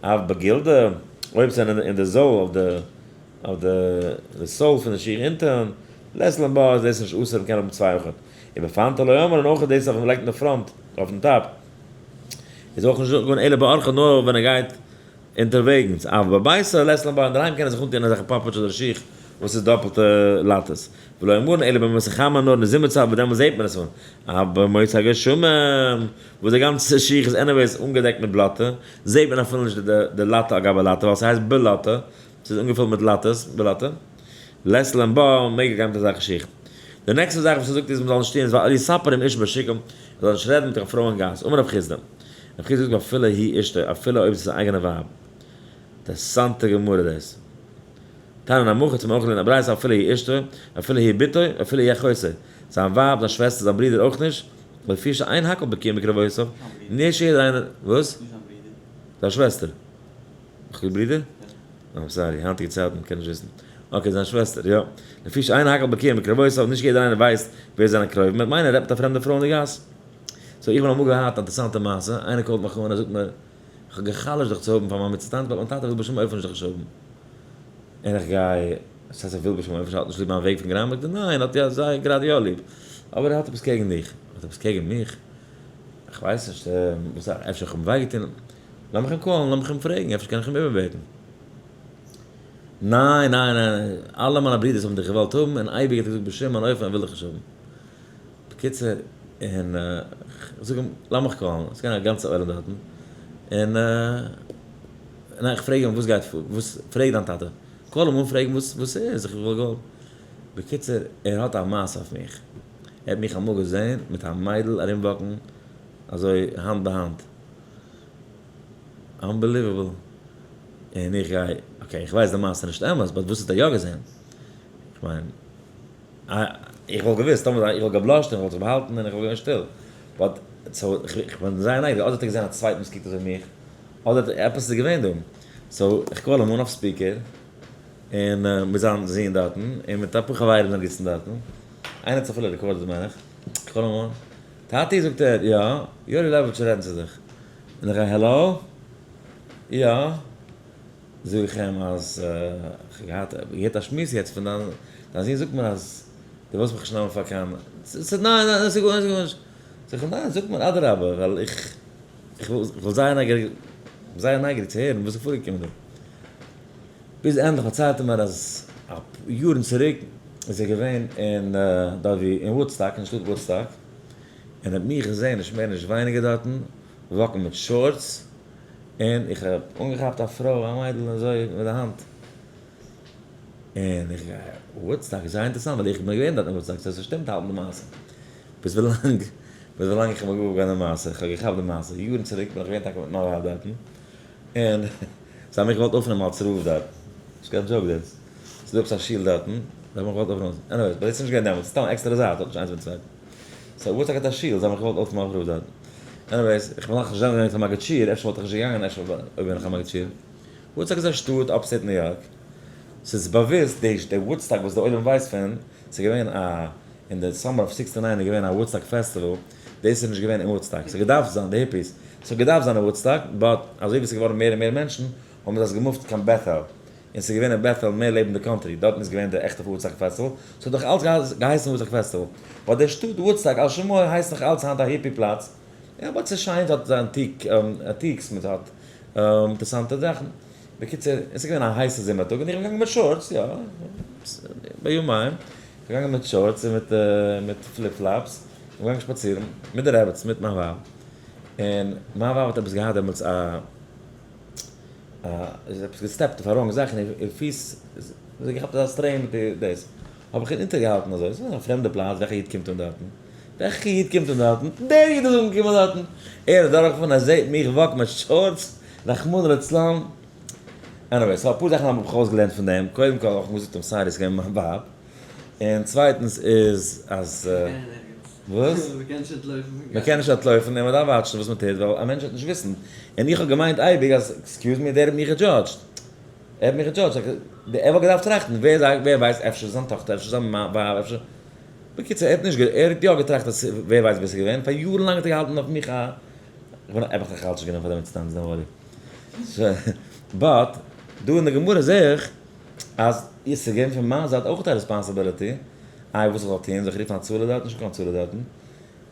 אבל בגלדא, אויב ס'זענען אין די זאל אויף די אויף די sole פון די שיך אונטען, לית לן בה איז דאס נישט אסור מ'קען האבן צוויי אויכעט. ובפנתא לא אמרן אויך דאס אויף מ'לייגט אין די front אויפן top איז אויך נישט געווען אלא באורחא נאר ווען ער גייט אונטערוועגנס, אבל בביתא לית לן בה אינדערהיים קען ער זיך אנטוען אזעלכע פאפעטש אדער שיך וואס איז דאפלטע לאטעס, ולא אמרן אלא בימות החמה נאר אין די זומער צייט וואס דעמאלס זעט מען עס אן, אבל בימות הגשמים וואס די גאנצע שיך איז anyways אנגעדעקט מיט בלאטע זעט מען אפילו נישט די לאטע על גבי לאטע ווייל ס'הייסט בלאטע. ס'איז אנגעפילט מיט לאטעס, בלאטע. לית לן בה, מעג ער גיין מיט אזעלכע שיך. די נעקסטע זאך וואס ער זאגט איז מ'זאל נישט טון איז ואל יספר עם אשה בשוק, מ'זאל נישט רעדן מיט קיין פרוי אין גאס. אמר רב חסדא. רב חסדא זאגט אפילו היא אשתו, אפילו אויב עס איז זיין אייגענע ווייב. אינטערעסאנטע גמרא דאס. תנא נמי הכי צום אויך לערנען א ברייתא אפילו היא אשתו, אפילו היא בתו, אפילו היא אחותו. זיין ווייב, זיין שוועסטער, זיין ברודער אויך נישט, לפי שאין הכל בקיאים בקרבותיו, נישט יעדער איינער, וואס? זיין שוועסטער. איך האב ברודער? אה, sorry, היינטיגע צייטן קען נישט וויסן. okay, זיין שוועסטער, יא. לפי שאין הכל בקיאים בקרבותיו, נישט יעדער איינער ווייסט ווער זיינע קרובים, מיט מיינער רעדט מיט א פרעמדע פרוי אין די גאס. so איך בין אמאל געהאט א אינטערעסאנטע מעשה, איינער call ט מיך אן, ער זאגט מיר, איך האב גע'חלש'ט דיך צו האבן פאר מיין מצוה טאנץ, but מיין טאטע וויל בשום אופן נישט דיך נישט האבן. און איך גיי, וואס הייסט ער וויל בשום אופן נישט, ער האט נישט ליב מיין וועג פון גראמער? ניין, ער האט יא זייער גראדע יא ליב, אבער ער האט עפעס קעגן דיך. ער האט עפעס קעגן מיך? איך ווייס נישט, וואס, אפשר איך האב אים וויי געטון. לאמיך אים call ן, לאמיך אים פרעגן, אפשר קען איך אים איבערבעטן. ניין, ניין, ניין, אלע מיינע ברידערס האבן דיך געוואלט האבן, און אייביג האט ער געזאגט בשום אין אופן ער וויל דיך נישט האבן. בקיצור, און איך זאג אים, לאמיך call ן, עס איז געווען א גאנצע עולם דארטן, און ניין, איך פרעג אים וואס גייט פאר, וואס, פרעג דיין טאטע, call אים אן פרעגן וואס וואס איז, איך וואלט געוואלט, בקיצור, ער האט א מעשה אויף מיך, ער האט מיך אמאל געזען מיט א מיידל ארום walk ן אזוי האנט ביי האנט. unbelievable. און איך גיי, okay, איך ווייס די מעשה איז נישט אמת, but וואס האט ער יא געזען? איך מיין, איך וואלט געוואוסט, טאמער איך וואלט גע blush ט און איך וואלט זיך באהאלטן און איך וואלט געווען שטיל. but, so, איך בין זייער נייגעריג, אדער האט ער געזען א צווייטן וואס קוקט אזוי ווי מיך, אדער עפעס איז געווען דא. so, איך call אים אן אויף speaker, און מיט זיין זון דארטן, און מיט אפאר חברים זענען געזיצן דארטן. איינער האט עס אפילו recorded מיין איך. איך call אים אן, טאטי זאגט ער, יא, יואלי לעבאוויטש רעדן צו דיך. און איך גיי העלא? יא? זאג איך אים אז איך האב געהאט געהערט א שמועס יעצט פון דיין דיין זון זאגט מיר אז דו ווילסט מיך נישט נעמען פאר קיין ס'איז ניין ניין ס'איז גארנישט גארנישט. זאג איך ניין, זאג מיר אדרבה, ווייל איך איך וואלט זייער נייגעריג, זייער נייגעריג צו הערן וואס איז פארגעקומען דא. ביז ענדליך פארציילט ער מיר אז יארן צוריק איז ער געווען אין דארט ווי אין וואודסטאק, אין שטאט וואודסטאק, און ער האט מיך געזען נישט מער נישט ווייניגער דארטן walk ן מיט shorts, און איך האב אנגעכאפט א פרוי א מיידל אזוי מיט די האנט, און איך גיי וואודסטאק איז זייער אינטערעסאנט ווייל איך בין געווען דארט אין וואודסטאק so ס'שטימט האלב די מעשה, ביז ווילאנג ביז ווילאנג איך האב געוואר געווארן די מעשה, איך האב געכאפט די מעשה, יארן צוריק בין איך געווען טאקע מיט מיין ווייב דארטן, און זיי האבן מיך געוואלט אויפנעמען אלס רב דארט, נישט קיין joke דאס, ס'איז דא עפעס א שול דארטן, זיי האבן מיך געוואלט אויפנעמען, anyways, but דאס איז נישט געווען דעמאלטס, סתם א עקסטערע זייט, האט נישט איינס מיטן צווייטן. so וואס האט א שול, זיי האבן מיך געוואלט אויפנעמען אלס רב דארט. anyways, איך בין נאכנישט געווען קיין מגיד שיעור, אפשר וואלט איך נישט געגאנגען, אפשר אויב בין איך א מגיד שיעור. וואודסטאק איז א שטאט upstate ניו יארק, ס'איז באוואוסט די וואודסטאק וואס די עולם ווייסט פון, ס'איז געווען א, אין די summer of 69 איז געווען א וואודסטאק festival, דאס איז נישט געווען אין וואודסטאק, ס'האט געדארפט זיין, די hippies, ס'האט געדארפט זיין אין וואודסטאק, but אזוי ווי ס'איז געווארן מער און מער מענטשן, האבן זיי עס געמופט קיין בעטעל, און ס'איז געווען אין בעטעל מער לעבן די country, דארטן איז געווען די עכטע וואודסטאק festival, ס'האט דאך אלץ געהייסן וואודסטאק festival, but די שטאט וואודסטאק על שמו הייסט נאך אלץ היינט א hippie פלאץ, יא but ס'איז שיין, ס'האט antiques מיט האט אינטערעסאנטע זאכן, בקיצור, עס איז געווען א הייסע זומער טאג און איך בין געגאנגען מיט shorts, יא, ביומיים, איך בין געגאנגען מיט shorts און מיט מיט flip flops, איך בין געגאנגען שפאצירן מיט די רעבעצן מיט מיין ווייב, און מיין ווייב האט עפעס געהאט דעמאלטס א א איז עפעס געסטעפט אויף א wrong זאך און איר פיס איז זי געכאפט אזא strain מיט איר דאס, האב איך איר אונטערגעהאלטן אזוי, עס איז א פרעמדע פלאץ, וועלכע איד קומט אן דארטן? וועלכע איד קומט אן דארטן? דער איד איז אנגעקומען דארטן! ער איז דורכגעפארן, ער זעט מיך walk מיט shorts, רחמנא לצלן. anyways, so אפאר זאכן האב איך אויסגעלערנט פון דעם, קודם כל האב איך געזאגט I'm sorry, ס'איז געווען מיין ווייב, און צווייטנס איז אז. וואס? מ'קען נישט אנטלויפן פון קיינעם. מ'קען נישט אנטלויפן און מ'דארף וואטשן וואס מ'טוט ווייל א מענטש וועט נישט וויסן. און איך האב געמיינט אייביג אז excuse me דער האט מיך געדזשאדזשט. ער האט מיך געדזשאדזשט. ער וואלט געדארפט טראכטן ווער זאגט ווער ווייסט אפשר איז זיין טאכטער אפשר זיין ווייב אפשר. בקיצור ער האט נישט ער האט יא געטראכט אז ווער ווייסט ווער ס'איז געווען. פאר יארן לאנג האט ער געהאלטן אויף מיך א. כ'בין נעבעך נאך אלץ נישט גענומען פאר דעם אינסטאנץ don't worry. but דא אין די גמרא זעה איך אז עס איז געווען פון מיין זייט אויך א responsibility, איי וואס איך זאל טון, זאל איך רופן הצלה דארט, נישטא קיין הצלה דארטן.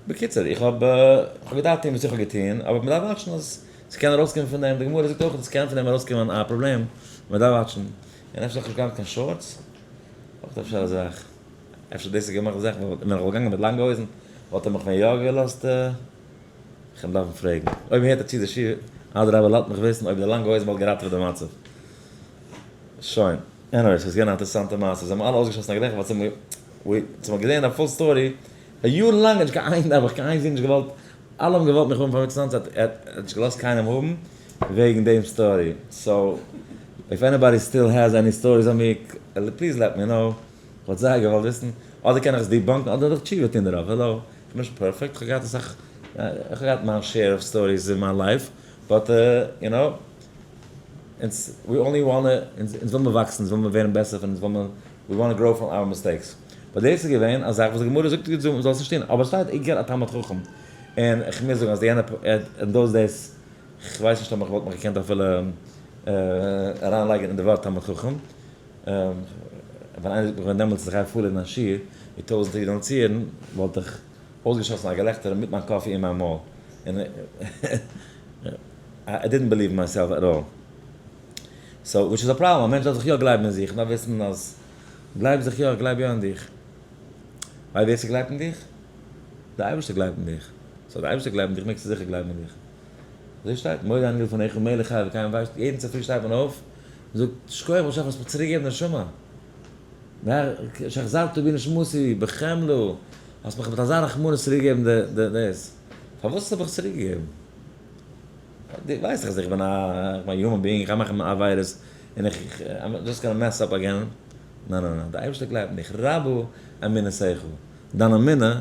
בקיצור, איך האב איך האב געדארפט טון וואס איך האב געטון, אבער מען דארף וואטשן אז ס'קען ארויסקומען פון דעם, די גמרא זאגט אויך אז ס'קען פון דעם ארויסקומען א פראבלעם, מען דארף וואטשן. און אפשר זאל איך נישט גיין מיט קיין shorts? אויך אפשר א זאך. אפשר דאס איז געמאכט די זאך, ווען איך וואלט געגאנגען מיט לאנגע הויזן וואלט ער מיך ווען יא געלאזט. כ'וועל דארפן פרעגן. אויב הערט ער צו די שיעור, אדרבה לאזט מיך וויסן אויב די לאנגע הויזן וואלט געראטעוועט די מצב. שוין. anyway, ס'איז געווען א אינטערעסאנטע מעשה. זיי האבן אלע אויסגעשאסן א געלעכטער ווייל זיי האבן געזען א full story. פאר יארן לאנג האט נישט קיין איין האב איך קיין איין זון נישט געוואלט, אלע האבן געוואלט מיך האבן פאר מצוה טאנץ, ער האט נישט געלאזט קיינעם האבן וועגן דעם story. so, if anybody still has any stories on me, please let me know. כ'וואלט זייער געוואלט וויסן. אדער קען איך עס debunk ן אדער דארף איך תשובה טון דערויף. העלא, כ'בין נישט perfect, כ'האב געהאט אסאך, איך האב געהאט מיין share of stories אין מיין life, but you know, אונז we only wanna, אונז וויל מיר וואקסן, אונז וויל מיר ווערן בעסער פון, אונז וויל מיר, we wanna grow from our mistakes. but דאס איז געווען א זאך וואס די גמרא זאגט אונז מ'זאל עס נישט טון, אבער עס שטייט עיקר א תלמיד חכם, און איך מוז זאגן אז די יענע אין those days, כ'ווייס נישט אויב איך וואלט מיך געקענט אפילו אריינלייגן אין די ווארט תלמיד חכם, ווען איינער זאגט מיך ווען דעמאלטס אז איך גיי פארלערנען א שיעור ווי טויזענטער אידן צוהערן, וואלט איך אויסגעשאסן א געלעכטער מיט מיין coffee אין מיין מויל, און I didn't believe in myself at all. so which איז א פראבלעם, א מענטש דארף זיך יא גלייבן אין זיך, מ'דארף וויסן אז גלייב זיך יא, גלייב יא אין דיך. ווייל ווער ס'גלייבט אין דיך? דער אייבערשטער גלייבט אין דיך. so דער אייבערשטער גלייבט אין דיך מעגסטו זיכער גלייבן אין דיך. אזוי שטייט, מודה אני לפניך מלך חי וקיים ווייסט יעדן צופרי שטייט מען אויף, מ'זאגט שכוח באשעפער האסט מיך צוריק געגעבן די נשמה, שהחזרת בי נשמתי בחמלה, האסט מיך מיט אזא רחמנות צוריק געגעבן די דאס, פארוואס האב איך צוריק געגעבן? דו ווייסט דאך אז איך בין א human being, איך גיי מאכן עבירות, און איך I'm just gonna mess up again, ניין ניין ניין, די אייבערשטער גלייבט אין דיך, רבה אמונתך, דיין אמונה,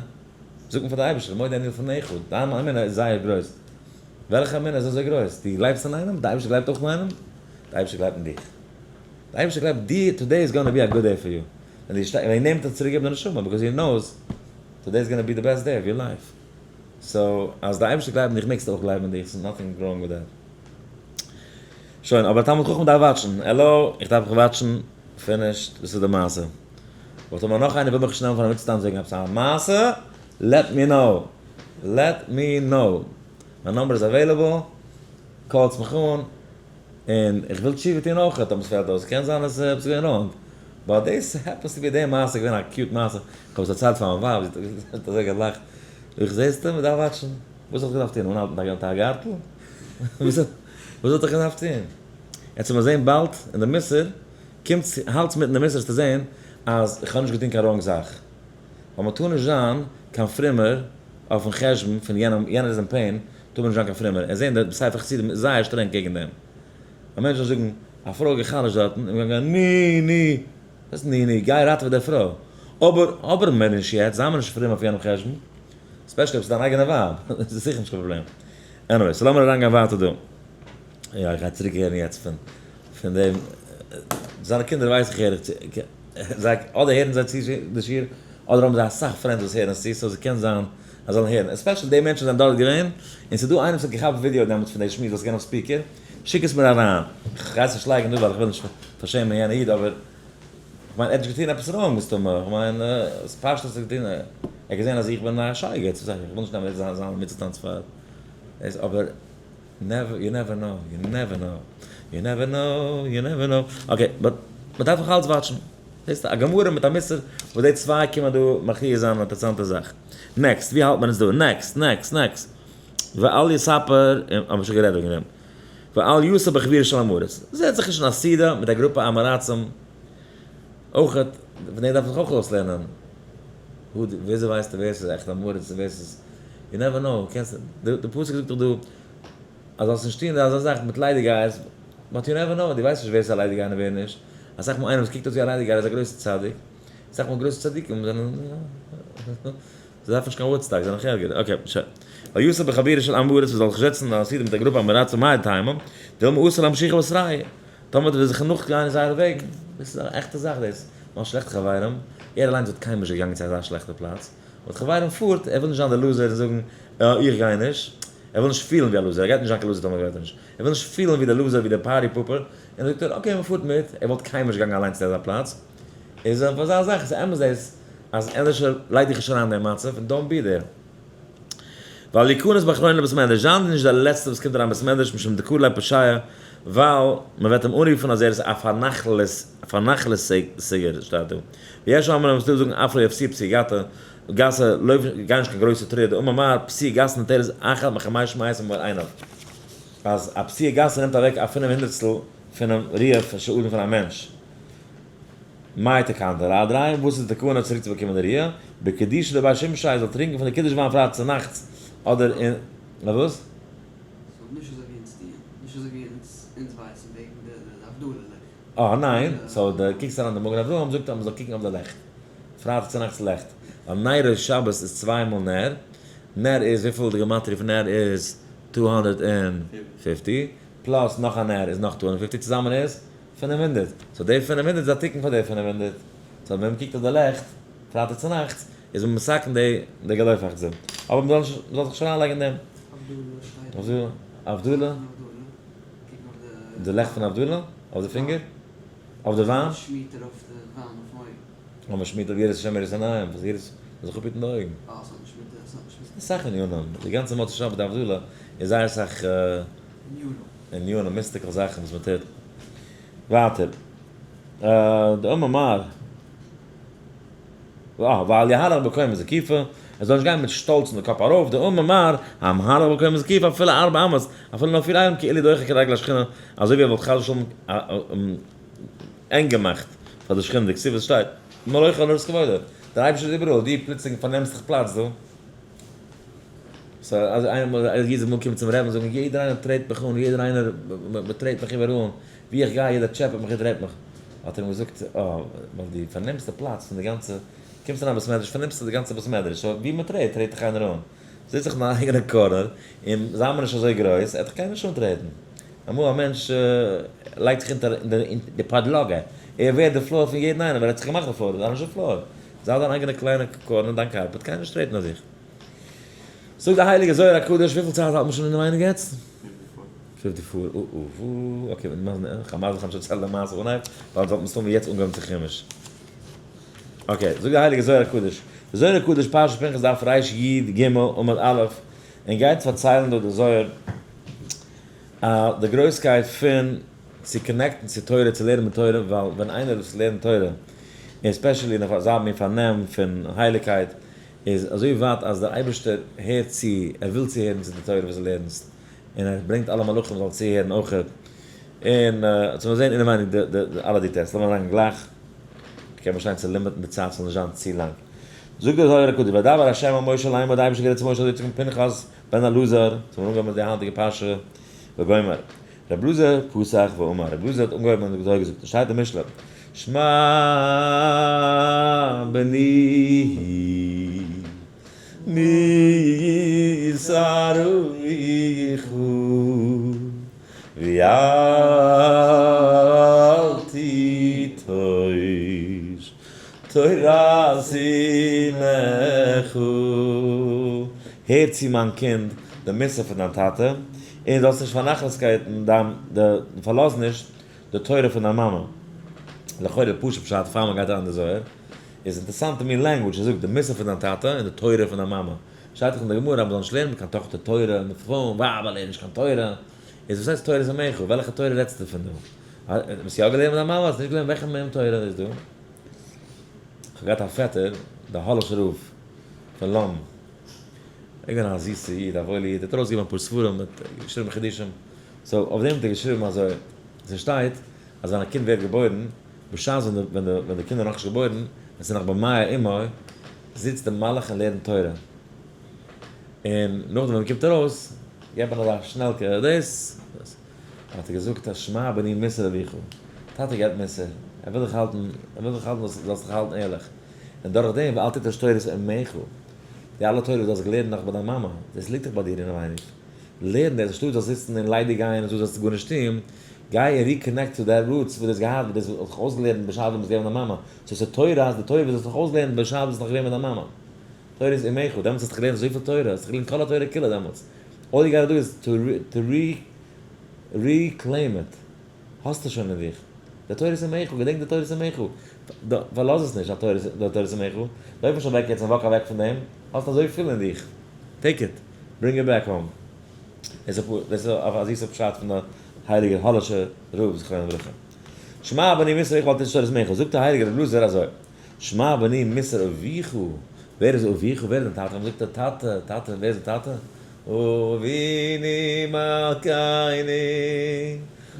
זאגט מען פאר די אייבערשטער, מודה אני לפניך, דיין אמונה איז זייער גרויס, וועלכע אמונה איז אזוי גרויס? דו גלייבסט אין איינעם? די אייבערשטער גלייבט אויך אין איינעם? די אייבערשטער גלייבט אין דיך, די אייבערשטער גלייבט דיר, today is gonna be a good day for you, ווען ער נעמט דיך צוריק געבן די נשמה, because he knows today is gonna be the best day of your life. so אז די אייבערשטער גלייבט אין דיך מעגסטו אויך גלייבן אין דיך, ס'איז nothing wrong with that. שוין, אבער תלמיד חכם דארף וואטשן. העלא, איך דארף מיך וואטשן. finished, דאס איז די מעשה. אבער טאמער נאך איינער וויל מיך שנעלן פאר א מצוה טאנץ וועגן עפעס א מעשה, let me know. Let me know. מיין number איז available, call טס מיך אן, און איך וויל תשובה טון אויך אויב עס פעלט אויס, קען זיין אז עפעס איז געווען wrong, but דאס happens to be די מעשה איז געווען א cute מעשה, איך האב עס דערציילט פאר מיין ווייב, זי האט אזוי געלאכט, זאג איך זעסטו מען דארף וואטשן, וואס האט איך געדארפט טון, אנהאלטן א גארטל? וואס האט איך געדארפט טון? יעצט וועט מען זען באלד אין די מוסר, קומטס האלטס מיט אין די מוסר וועסטו זען אז איך האב נישט געטון קיין wrong זאך, ווייל מען טאר נישט זיין קיין פרומער אויפן חשבון פון יענעם, יענער איז אין pain, טאר מען נישט זיין קיין פרומער, ער זעהן די ספר חסידים איז זייער שטרענג קעגן דעם, א מענטש זאל זאגן א פרוי האט גע'חלש'ט דארטן, און מ'גייט גיין ני ני, וואס ני ני, גיי ראטעווע די פרוי, אבער אבער מער נישט יעצט, זיי מיר נישט פרום אויף יענעם חשבון, especially אויב ס'איז דיין אייגענע ווייב, איז עס זיכער נישט קיין פראבלעם. Anyway, so לאמיר אריינגיין ווייטער דא. יא, איך גיי צוריק הערן יעצט פון פון דעם, זיינע קינדער ווייס איך הער איך צו, זיי אדער הערן זיי צו די שיעור, אדער האבן זיי אסאך friends וואס הערן עס צו, so ס'קען זיין אז זיי זאלן הערן, especially די מענטשן זענען דארט געווען, און ס'איז דא איינער וואס האט געכאפט ווידיאו דעמאלטס פון די שמועס וואס איז געווען אויף speaker, שיק עס מיר אריין, כ'גיי עס נישט לייגן דא ווייל איך וויל נישט פארשעמען יענע איד, אבער כ'מיין ער האט נישט געטון עפעס wrong מסתמא, כ'מיין ס'פשטות האט געטון, ער האט געזען אז איך בין א שייגעץ, איך וויל נישט נעמען זיין מצוה טאנץ פאר דאס, אבער never, you never know, you never know, you never know, you never know, okay, but מ'דארף נאך אלץ וואטשן. זעסט א גמרא מיט א מוסר וואס די צוויי קומען דא מכריע זיין אן אינטערעסאנטע זאך. Next, ווי האלט מען אונז דא? Next, next, next. ואל יספר, האבן מיר שוין גערעדט וועגן דעם. ואל יסב בחבורה של עם הארץ. זעץ זיך נישט אין א סעודה מיט א גרופע עם הארצים. אויך, פון דעם דארף מען זיך אויך אויסלערנען. וויאזוי ווייסטו ווער ס'איז עכט עם הארץ און ווער ס'איז. You never know. קענסט, די פסוק זאגט דאך דא אז זאלסט נישט טון אזא זאך מיט ליידיגייערס, but you never know, דו ווייסט נישט ווער ס'איז א ליידיגייער און ווער נישט. אסאך מאל איינער וואס קוקט אויס ווי א ליידיגייער איז א גרויסע צדיק. אסאך מאל גרויסע צדיקים זענען, זיי דארפן נישט קיין Woodstock, זיי זענען נאך ערגער. Okay, שוין. ויסב בחבורה של עם הארץ, מ'זאל זיך זעצן אין א סעודה מיט א גרופע עם הארצים מאי טעמא, דילמא אתי לאמשוכי בתרייהו. טאמער וועט ער זיך נאכגיין אין זייערע וועגן. דאס איז א עכטע זאך דאס. מ'האט שלעכטע חברים, ער אליינס וואלט קיינמאל נישט געגאנגען צו אזא שלעכטע פלאץ. באט חברים פארט, ער וויל נישט זיין דער loser און זאגן, אה, איך גיי נישט. ער וויל נישט פילן ווי א loser, ער גייט נישט זיין קיין loser טאמער גייט ער נישט. ער וויל נישט פילן ווי דער loser, ווי דער party pooper. און זאגט ער, okay, מ'פארט מיט. ער וואלט קיינמאל נישט געגאנגען אליינס צו אזא פלאץ. איז אויף אזא זאך, איז אמת דאס אז ענדערש לייג דיך נישט אריין אין דעם מצב און don't be there. ואל יכנס באחרונה לבית מדרש, זיין נישט דער לעצטער וואס קומט אריין בית מדרש משום דקרו ליה פשיעה, ווייל מען וועט אים אנרופן אז ער איז א פארנאכלעסיגער, שטייט דא. ויש אומרים וואס דא זאגן אף לא יפסיע פסיעה גסה, גסה, לויף גיי נישט קיין גרויסע טריט, דאמר מר פסיעה גסה נוטלת אחת מחמש מאות ממאור עיניו, אז א פסיעה גסה נעמט אוועק א פינף הונדערטסטל פונעם ראיה של אדם פון א מענטש. מאי תקנתא לאדריי, וואס איז די תקנה צוריק צו באקומען די ראיה? בקידושא דבי שמשי זאל טרינקען פון די קידוש וויין פרייטאג צו נאכטס אדער אין וואס? So נישט אזוי ווי אונז טוען, נישט אזוי ווי אונז אונז ווייסן וועגן די הבדלה לעכט. אה ניין, so די קוקסט אריין די מגן אברהם זאגט אז מ'זאל קוקן אויף די לעכט, פרייטאג צו נאכטס לעכט, ווייל נרות שבת איז צוויי מאל נר, נר איז וויפיל די גמטריא פון נר איז 250, plus נאך א נר איז נאך 250 צוזאמען איז 500, so די 500 איז א תיקון פאר די 500, so ווען מ'קוקט אויף די לעכט פרייטאג צונאכטס איז מען מסכן די די געלויפאכטס דא, אבער מ'זאל נישט מ'זאל זיך נישט אריינלייגן אין דעם. הבדלה שטייט. הבדלה? די לעכט פון הבדלה? אויף די פינגער? אויף די וויין? שמירט ער אויף די וויין אויפן אויג. אויב מ'שמירט אויף יראת השם יראת עיניים, וואס יראת, מ'זאל זיך אפהיטן די אויגן. אה, ס'האט נישט מיט די, ס'האט נישט מיט. אסאך ענינים, די גאנצע מוצאי שבת די הבדלה איז זייער אסאך. ענינים. ענינים, mystical זאכן וואס מ'טוט. ווייטער. דאמר מר. ואל יהלך בקומה זקופה, ער זאל נישט גיין מיט שטאלץ און די קאפ ארויף, דאמר מר, המהלך בקומה זקופה אפילו ארבע אמות, אפילו נאר פיר איילן כאילו דוחק רגלי השכינה, אזוי ווי ער וואלט חס ושלום ענג געמאכט פאר די שכינה, דכתיב וואס שטייט, מלא כל הארץ כבודו, דער אייבערשטער איז איבעראל, דו פלוצלינג פארנעמסט דיך פלאץ דא. So אז איינמאל א איד איז אמאל געקומען צום רבי'ן זאגן יעדער איינער טרעט מיך אן, יעדער איינער מ'טרעט מיך איבעראל, ווי איך גיי יעדער טשעפעט מיך און טרעט מיך, האט ער אים געזאגט, אה, ווייל דו פארנעמסט די פלאץ פון די גאנצע, קומסט אריין בית מדרש פארנעמסטו די גאנצע בית מדרש, so ווי מ'טרעט טרעט דיך איינער אן, זיץ זיך אין דיין אייגענע corner, און זיי מיר נישט אזוי גרויס, ער וועט דיך קיינער נישט אנטרעטן. אמאל א מענטש לייגט זיך אונטער די פאדלאגע, ער ווערט די floor פון יעדן איינעם, ווייל ער האט זיך געמאכט די floor, זיי נישט די floor, זיי דיין אייגענע קליינע corner, דיין carpet, קיינער נישט טרעטן אויף דיך. זאגט די הייליגע זוהר הקדוש, וויפיל צייט האלט מען שוין אינעווייניג יעצט? 54. 54, אאאא, okay, כ'האב מזל כ'האב נישט דערציילט די מעשה אנהייב, ווייל אונז וואלט מסתמא יעצט אנגעהויבן צו חומש. Okay, זאגט די הייליגע זוהר הקדוש, די זוהר הקדוש פרשת פנחס דף רי"ג עמוד א', און גייט פארציילן דא די זוהר די גרויסקייט פון צו connect ן צו תורה, צו לערנען מיט תורה, ווייל ווען איינער וואס לערנט תורה, און especially אין אזא מין פארנעם פון הייליגקייט, איז אזוי ווייט אז דער אייבערשטער הערט צו, ער וויל צוהערן צו די תורה וואס דו לערנסט, און ער ברענגט אלע מלאכים זאלן צוהערן אויכעט, און צו מיר זען אינעווייניג די אלע details, לאמיר אריינגיין גלייך, כ'קען באשטיין צו limit ן די צייט ס'זאל נישט זיין צו לאנג. זאגט דער זוהר הקדוש, וידבר ה' אל משה לאמור, דער אייבערשטער גערעדט צו משה אזוי צו פנחס בן אלעזר, צו מיר אנגעהויבן מיט די היינטיגע פרשה, וגומר. רבי אלעזר פתח ואמר, רבי אלעזר האט אנגעהויבן און אזוי געזאגט, עס שטייט אין משלי, שמע בני מוסר אביך ואל תטוש תורת אמך, הער צו מיין קינד די מוסר פון דיין טאטע, און זאלסט נישט פארנאכלעסקייטן דיין די פארלאז נישט די תורה פון דיין מאמע. לכאורה די פשוט פשט פאר מען גייט אריין אין די זוהר, איז אינטערסאנט מין language, ער זאגט די מוסר פון דיין טאטע און די תורה פון דיין מאמע. שטייט דאך אין די גמרא אז מען זאל נישט לערנען מיט קיין טאכטער תורה, מיט פרויען, ווייבער לערנען נישט קיין תורה. איז וואס הייסט תורת אמך? וועלכע תורה רעדסטו פון דא? האסט יא געלערנט מיט דיין מאמע? האסט נישט געלערנט? וועלכע מין תורה איז דא? כ'האב געהאט א פעטער, די האלישער רב פון לאנדאן. ער איז געווען א זיסער איד, א וואוילער איד, ער האט ארויסגעגעבן אפאר ספרים, האט געשריבן חידושים. so אויף דעם האט ער געשריבן אזוי, ס'שטייט אז ווען א קינד ווערט געבוירן, בשעת ווען די ווען די קינד איז נאכנישט געבוירן, ווען ס'איז נאך במעי אמו, זיצט די מלאך און לערנט תורה. און נאכדעם ווען מ'קומט ארויס, געבט מען אזא שנעלקע דאס, דאס. האט ער געזאגט אז שמע בני מוסר אביך, טאטע געבט מוסר, ער וויל דיך האלטן, ער וויל דיך האלטן זאלסט זיך האלטן ערליך, און דורך דעם ואל תטוש תורת אמך, די אלע תורה וואס דו האסט געלערנט נאך ביי דיין מאמע, דאס ליגט דאך ביי דיר אינעווייניג, לערן דאס, אנשטאט זאלסט זיצן און ליידיג גיין און זאלסט גארנישט טון, גיי און reconnect צו די roots וואס דו האסט געהאט, וואס דו האסט זיך אויסגעלערנט בשעת דו ביסט געווען מיט דיין מאמע, so ס'איז תורה, אז די תורה וואס דו האסט זיך אויסגעלערנט בשעת דו ביסט נאך געווען מיט דיין מאמע. תורת אמך, דעמאלטס האסטו געלערנט אזויפיל תורה, האסט געלערנט כל התורה כולה דעמאלטס. all you gotta do is to reclaim it. האסטו שוין אין דיך. די תורת אמך, געדענק די תורת אמך. פארלאז עס נישט די תורת אמך. לויף נישט אוועק יעצט און walk אוועק פון דעם. האסט אזויפיל אין דיך. take it. bring it back home. דאס איז א זיסע פשט פון די הייליגער האלישער רב זכרונו לברכה. שמע בני מוסר אביך ואל תטוש תורת אמך. זאגט דער הייליגער רבי אלעזר אזוי. שמע בני מוסר אביך, ווער איז אביך? ווער איז דיין טאטע? זאגט ער, טאטע, טאטע, ווער איז דיין טאטע? אבינו מלכינו,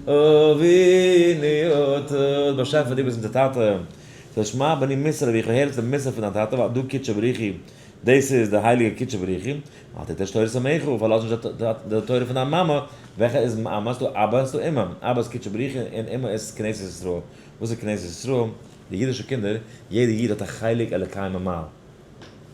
אבינו אתה, באשעפער דו ביסט אונזער טאטע. so שמע בני מוסר אביך, הער אויס די מוסר פון דיין טאטע, ווייל דא קודשא בריך הוא, דאס איז די הייליגע קודשא בריך הוא, אל תטוש תורת אמך, פארלאז נישט די תורה פון דיין מאמע, וועלכע איז מאמע? ס'דא אבא, ס'דא אמא, אבא איז קודשא בריך הוא און אמא איז כנסת ישראל, וואס איז כנסת ישראל? די אידישע קינדער, יעדע איד האט א חלק אלוקי ממעל.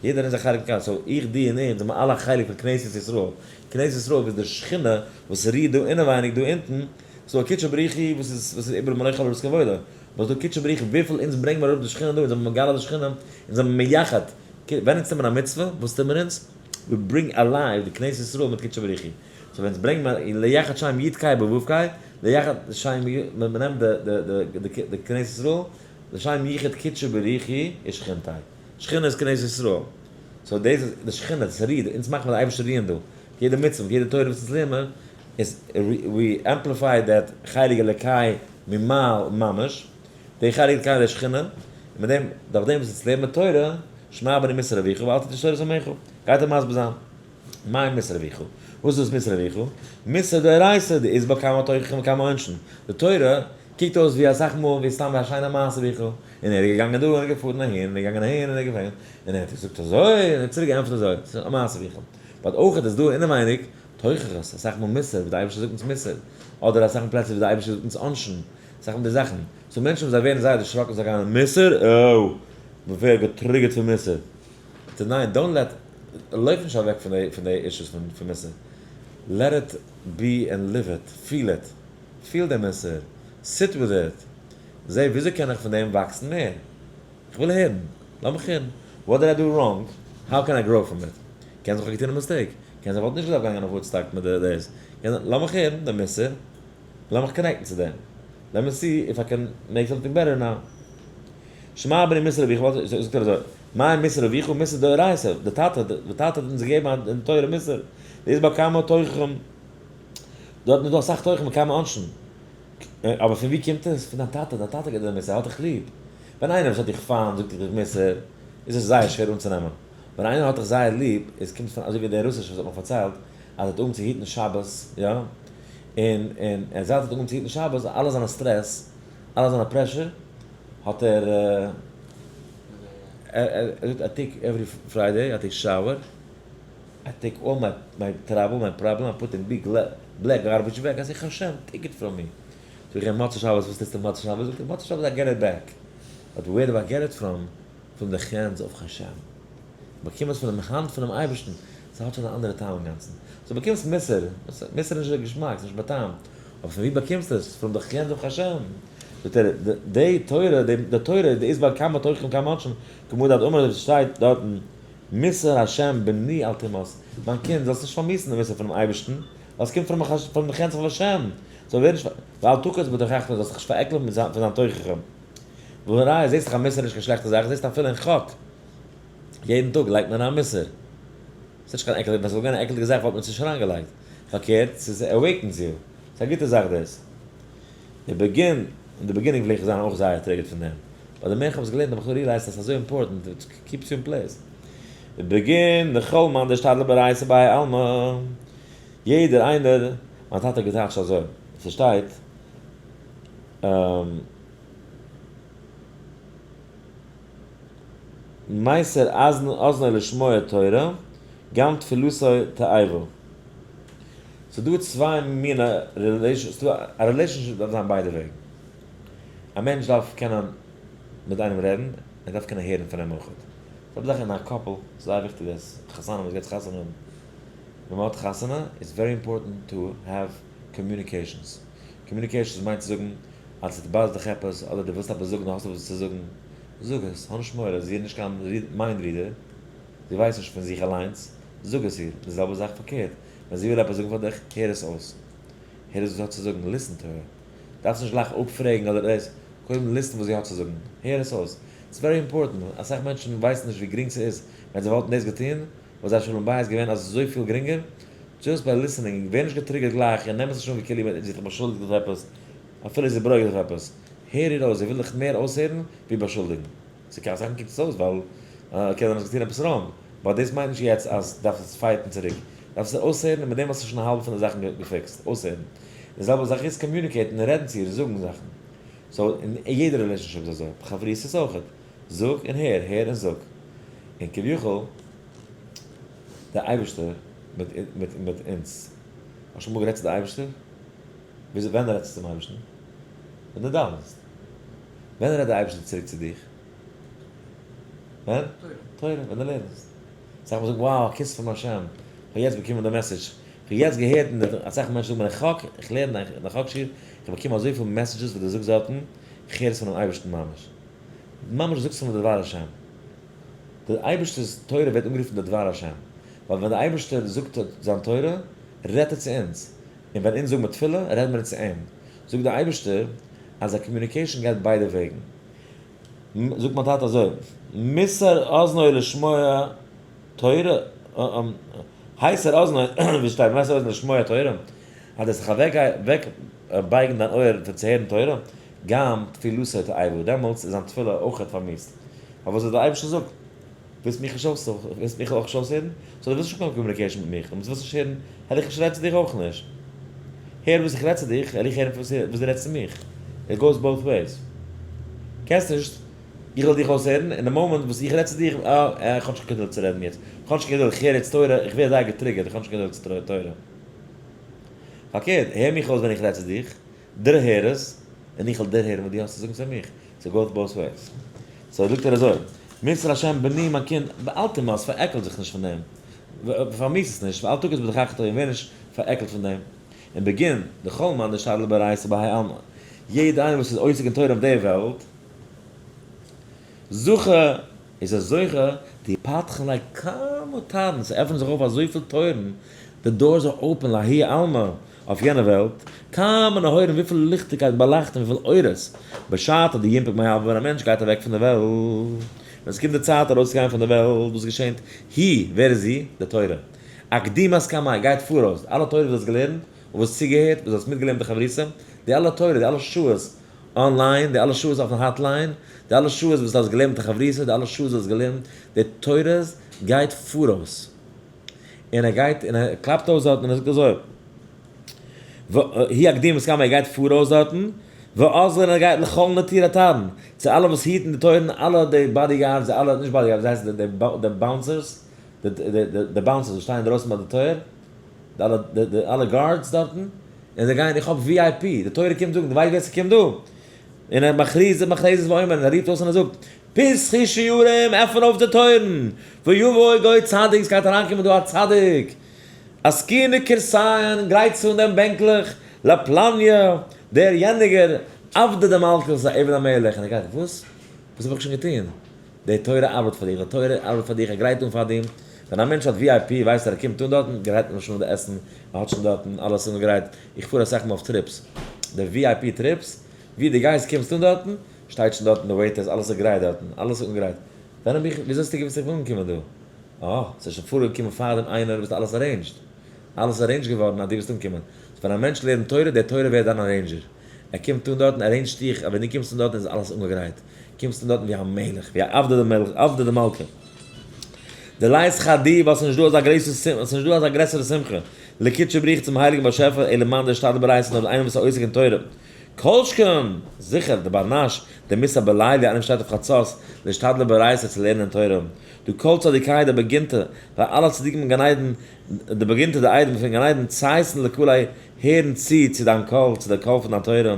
יעדער איז א חלק אלוקי, so איך, דו און אונז זעמער אלע א חלק פון כנסת ישראל. כנסת ישראל איז די שכינה וואס רוהט דא אינעווייניג דא אונטן, ס'דא א קודשא בריך הוא וואס איז וואס איז איבער מלא כל הארץ כבודו. אבער ס'דא קודשא בריך הוא וויפיל אונז ברענג מיר אראפ די שכינה דא, אונז זעמער מגלה די שכינה, אונז זעמער מייחד. ווען אונז טוען מיר א מצוה, וואס טוען מיר אונז? we bring alive די כנסת ישראל מיט קודשא בריך הוא. so ווען אונז ברענג מיר ליחד שם יוד קיי בו' קיי, ליחד שם מען נעמט די כנסת ישראל, לשם יחוד קודשא בריך הוא ושכינתיה. שכינה איז כנסת ישראל. so דאס איז די שכינה, דאס רירט, אונז מאכן מיר די אייבערשטער רירן דא. יעדע מצוה, יעדע תורה וואס אונז לערנען מיר, איז we amplify that חלק אלוקי ממעל ממש, די חלק אלוקי די שכינה, און מיט דעם, דורך דעם וואס אונז לערנען מיר תורה, שמע בני מוסר אביך ואל תטוש תורת אמך. גייט ער מסביר זיין. מאי מוסר אביך? וואס איז דאס מוסר אביך? מוסר דאורייתא דאית בה כמה תוכחה וכמה עונשין. די תורה קוקט אויס ווי אסאך מאל ווי סתם א שיינע מעשה ביכל, און ער איז געגאנגען דא און ער איז געפארן אהין און ער איז געגאנגען אהין און ער איז געפארן און ער האט געזאגט אזוי און ער האט צוריק געענטפערט אזוי, ס'איז א מעשה ביכל. but אויך איז דא אינעווייניג תוכחות, אסאך מאל מוסר ווי די אייבערשטער זאגט אונז מוסר, אדער אסאך מאל פלעצער ווי די אייבערשטער זאגט אונז עונשין, אסאך מאל די זאכן. so מענטשן וואס זיי ווערן זייער דערשראקן זיי גייען מוסר? אוי! מ'ווערט גע trigger ט פון מוסר. so ניין, don't let, לויף נישט אוועק פון די פון די issues פון פון מוסר, let it be and live it, feel it, feel די מוסר, sit with it, זע וויאזוי קען איך פון דעם וואקסן מער, איך וויל הערן, לאמיך הערן, what did I do wrong, how can I grow from it, קען זיין איך האב געטון א mistake, קען זיין איך וואלט נישט געדארפט גיין אויף וואודסטאק מיט די דאס, קען זיין, לאמיך הערן די מוסר, לאמיך connect ן צו דעם, let me see if I can make something better now. שמע בני מוסר אביך, זאגט ער אזוי. מאי מוסר אביך? מוסר דאורייתא, די טאטע, די טאטע האט אונז געגעבן א תורה מוסר, דאס ביי כמה תוכן, דארט איז דא אסאך תוכן וכמה עונשים, אבער פון ווי קומט עס? פון דיין טאטע, דיין טאטע געבט דיר מוסר, ער האט דיך ליב. ווען איינער וואס האט דיך פיינט זאגט דיך מוסר, איז עס זייער שווער אנצונעמען. ווען איינער האט דיך זייער ליב, עס קומט פון אזוי ווי דער רוסישער וואס האט מיך פארציילט, אז ער האט אנגעהויבן צו היטן שבת, יא, און און ער זייט ער האט אנגעהויבן צו היטן שבת, אלע זיינע stress, אלע זיינע pressure, האט ער, ער זאגט I take every Friday, I take shower, I take all my my trouble, my problem, I put in big black garbage bag, I say השם, take it from me. זאג איך אים מוצאי שבת וואס טוסטו מוצאי שבת? זאגט ער מוצאי שבת I get it back. But where do I get it from? From the hands of השם. באקום עס פונעם האנט פונעם אייבערשטן, ס'האט שוין א אנדערע טעם אינגאנצן. So באקומסט מוסר, מוסר איז נישט געשמאק, ס'נישט באטעמט, אבער פון ווי באקומסטו עס? From the hands of השם. זאגט ער, די תורה, די תורה, די איז ביי כמה תוכן כמה עונשים, כמו דאת אמר וואס שטייט דארטן, מוסר השם בני אל תמאס, מיין קינד זאלסט נישט פארמיסן די מוסר פונעם אייבערשטן, ווייל עס קומט פון די hands of השם, so ווער נישט, ואל תקוץ בתוכחתו, זאלסט זיך נישט פארעקלען פון זיין תוכחה. והראיה, זעסט דאך אז מוסר איז נישט קיין שלעכטע זאך, זעסט אפילו אין חק, יעדן טאג לייגט מען א מוסר. ס'איז נישט קיין עקלדיגע, ווען ס'וואלט געווען א עקלדיגע זאך וואלט מען עס נישט אריינגעלייגט. פארקערט, ס'איז awakens you. ס'איז א גוטע זאך דאס. די begin, אין די beginning פלעג איך זיין אויך זייער triggered פון דעם. But די מער איך האב עס געלערנט האב איך realized אז ס'איז אזוי important, it keeps you in place. די begin, דכל מאן דאשתדל באורייתא בהאי עלמא. יעדער איינער, מיין טאטע האט געטייטשט אזוי, ס'שטייט, מייסר אזנו לשמוע תורה, גם תפילתו תועבה. ס'איז דא צוויי מינע relations, א relationship דארף זיין ביידע וועגן. א מענטש דארף קענען מיט איינעם רעדן, ער דארף קענען הערן פון אים אויך. זעלבע זאך אין א couple, ס'איז זייער וויכטיג דאס, חתנים וואס גייט חתונה האבן, ווען מ'האט חתונה איז very important to have communications. Communications מיינט צו זאגן אז עס bother ט דיך עפעס, אדער דו ווילסט עפעס זאגן, דו האסט עפעס צו זאגן, זאג עס, האב נישט מורא, זי איז נישט קיין mind reader, זי ווייסט נישט פון זיך אליינס, זאג עס איר, די זעלבע זאך פארקערט, ווען זי וויל עפעס זאגן פאר דיך, הער עס אויס, הער עס וואס זי האט צו זאגן, listen to her, דארפסט נישט גלייך אפפרעגן אדער דאס, קודם listen וואס זי האט צו זאגן, הער עס אויס, ס'איז very important, אסאך מענטשן ווייסן נישט ווי גרינג ס'איז, ווען זיי וואלטן דאס געטון, וואלט זייער שלום בית געווען אזויפיל גרינגער, just by listening, ווער נישט גע trigger ט גלייך און נעם עס נישט אן ווי כאילו זי האט דיך באשולדיגט אויף עפעס, אפילו זי ברוגז אויף עפעס, הער איר אויס, זי וויל דיך מער אויסהערן ווי באשולדיגן. ס'קען זיין קוקט עס אויס ווייל קען זיין האסט געטון עפעס wrong, but דאס מיינט נישט יעצט אז דארפסט עס fight ן צוריק, דארפסט עס אויסהערן און מיט דעם האסטו שוין א האלבע פון די זאכן גע fix ט, אויסהערן. די זעלבע זאך איז communicate ן און רעדן צו איר און זאגן זאכן. So אין יעדע relationship איז אזוי, חברותות אויכעט, זאג און הער, הער און זאג. און כביכול דער אייבערשטער מיט מיט מיט אונז. האסט שוין אמאל גערעדט צו די אייבערשטער? וויאזוי ווען רעדסטו צום אייבערשטן? ווען דו דאווענסט. ווען רעדט דער אייבערשטער צוריק צו דיך? ווען? תורה, ווען דו לערנסט. אסאך מאל זאגן wow, א kiss פון השם, איך האב יעצט באקומען די message, איך האב יעצט געהערט אין די, אסאך מענטשן זאגן מיר איך חק, איך לערן דיין חק שיעור, איך באקום אזויפיל messages וואס דו זאגסט דארטן, איך הער עס פונעם אייבערשטן ממש. ממש דו זאגסט פון די דבר השם. דער אייבערשטער'ס תורה ווערט אנגערופן די דבר השם, ווייל ווען דער אייבערשטער זאגט זיין תורה, רעדט ער צו אונז, און ווען אונז זאגן מיר תפילה, רעדן מיר צו אים. זאגט דער אייבערשטער אז א communication גייט ביידע וועגן. זאגט מיין טאטע אזוי, מוסר אזנו לשמוע תורה, הייסער אזנו, ווי שטייט מוסר אזנו לשמוע תורה, אז דו זיך אוועק בייגן דיין אויער פון צו הערן תורה, גם תפילתו תועבה, דעמאלטס איז זיין תפילה אויכעט פארמיאוסט. פארוואס דער אייבערשטער זאגט, ווילסט מיך נישט אויס ווילסט מיך אויך נישט אויסהערן? So דו ווילסט נישט קיין communication מיט מיך, דעמאלטס ווילסט נישט הערן, העל איך נישט רעדן צו דיך אויך נישט. הער וואס איך רעד צו דיך, העל איך הערן וואס דו רעדסט צו מיך. It goes both ways. קענסט נישט, איך זאל דיך אויסהערן, אין די מאמענט וואס איך רעד צו דיך, אה, איך האב נישט קיין געדולד צו רעדן יעצט, איך האב נישט קיין געדולד, איך הער יעצט תורה, איך ווער זייער גע trigger ט, איך האב נישט קיין געדולד צו תורה. פארקערט, הער מיך אויס ווען איך רעד צו דיך, דערהער עס, און איך וועל דערהערן וואס דו האסט צו זאגן צו מיך. ס'גאוס both ways. So זאגט ער אזוי, מוסר השם בני מיין קינד, ואל תמאס, פארעקל זיך נישט פון דעם. פארמיאוס עס נישט, ואל תקוץ בתוכחתו און ווער נישט פארעקלט פון דעם. און בגין, דכל מאן דאשתדל באורייתא בהאי עלמא, יעדער איינער וואס איז עוסק אין תורה אויף דער וועלט, זוכה, איז ער זוכה, דיפתחון ליה כמה תרין, ס'עפענען זיך אויף אזויפיל טויערן, the doors are open להאי עלמא, אויף יענע וועלט, כמה נהורין וויפיל ליכטיגקייט באלייכט און וויפיל אורות, בשעתא דינפק מהאי ווען א מענטש גייט אוועק פון די וועלט. ווען עס קומט די צייט ארויסצוגיין פון די וועלט, וואס געשענט? היא, ווער איז זי? די תורה. אקדימת קמאי, גייט פאראויס. אלע תורה וואס דו האסט געלערנט, און וואס צוגעהערט, וואס דו האסט מיטגעלערנט מיט די חברותא, די אלע תורה, די אלע שעות online, די אלע שעות אויפן hotline, די אלע שעות וואס דו האסט געלערנט מיט די חברותא, די אלע שעות וואס דו האסט געלערנט, די תורה גייט פאראויס. און ער גייט און ער קלאפט אויס דארטן און ער זאגט אזוי, היא אקדימת קמיה, ער גייט פאראויס דארטן, ואזיל און ער גייט לכל נטירי תרין, צו אלע וואס היטן די טויערן, אלע די bodyguards, די אלע, נישט bodyguards, ווי הייסן די, די bouncers, די bouncers וואס שטייען אינדרויסן ביי די טויער, די אלע, די אלע guards דארטן, און זיי גייען, איך האב VIP, די תורה קומט זאגן, דו ווייסט ווער ס'קומט דא? און ער מכריז מכרזת ואומר, און ער רופט אויס און ער זאגט, פתחו שערים, עפן אויף די טויערן, ויבוא גוי צדיק, ס'גייט אריינקומען דא א צדיק, התקינו כורסיין, גרייטס אן דעם בענקלעך, לפלניא, דער יעניגער, עבדא דמלכא, וואס איז א עבד המלך, און ער גייט, וואס? וואס האב איך שוין געטון? די תורה ארבעט פאר דיך, די תורה ארבעט פאר דיך, ער גרייט אן פאר דיר, ווען א מענטש האט VIP ווייסט ער ער קומט אן דארטן, גרייט מען שוין אן די עסן, מען האט שוין דארטן אלעס אנגעגרייט, איך פאר אסאך מאל אויף trips, די VIP trips, ווי דו גייסט קומסט אן דארטן, שטייט שוין דארטן די waiters, אלעס איז גרייט דארטן, אלעס איז אנגעגרייט, ווען האב איך, וויאזוי האסטו געוואוסט איך בין אנגעקומען דא? אה, ס'איז שוין פארגעקומען פארדעם איינער וואס האט אלעס arranged, אלעס איז arranged געווארן אז דו ביסט אנגעקומען, so ווען א מענטש לערנט תורה, די תורה ווערט דיין arranger, ער קומט אן דארטן, arrange ט דיך, אז ווען דו קומסט אן דארטן איז אלעס אנגעגרייט, קומסט אן דארטן ווי א מלך, ווי א עבדא דמלך, עבדא דמלכא. דלית חדי, ווייל ס'איז נישט דא אזא גרויסע שמחה, ס'איז נישט דא אזא גרעסערע שמחה, לקודשא בריך צום הייליגן באשעפער, אלא מאן דאשתדל באורייתא, נאר איינער וואס איז עוסק אין תורה. כל שכן, זיכער, דבר נש, דמסהר בליליא, איינער וואס שטייט אויף חצות, לאשתדלא באורייתא צו לערנען תורה. דהא כל צדיקיא דבגינתא, ווייל אלע צדיקים אין גן עדן, דבגינתא דעדן פון גן עדן, צייתין לקליה, הערן צו צו דיין קול, צו דער קול פון דיין תורה,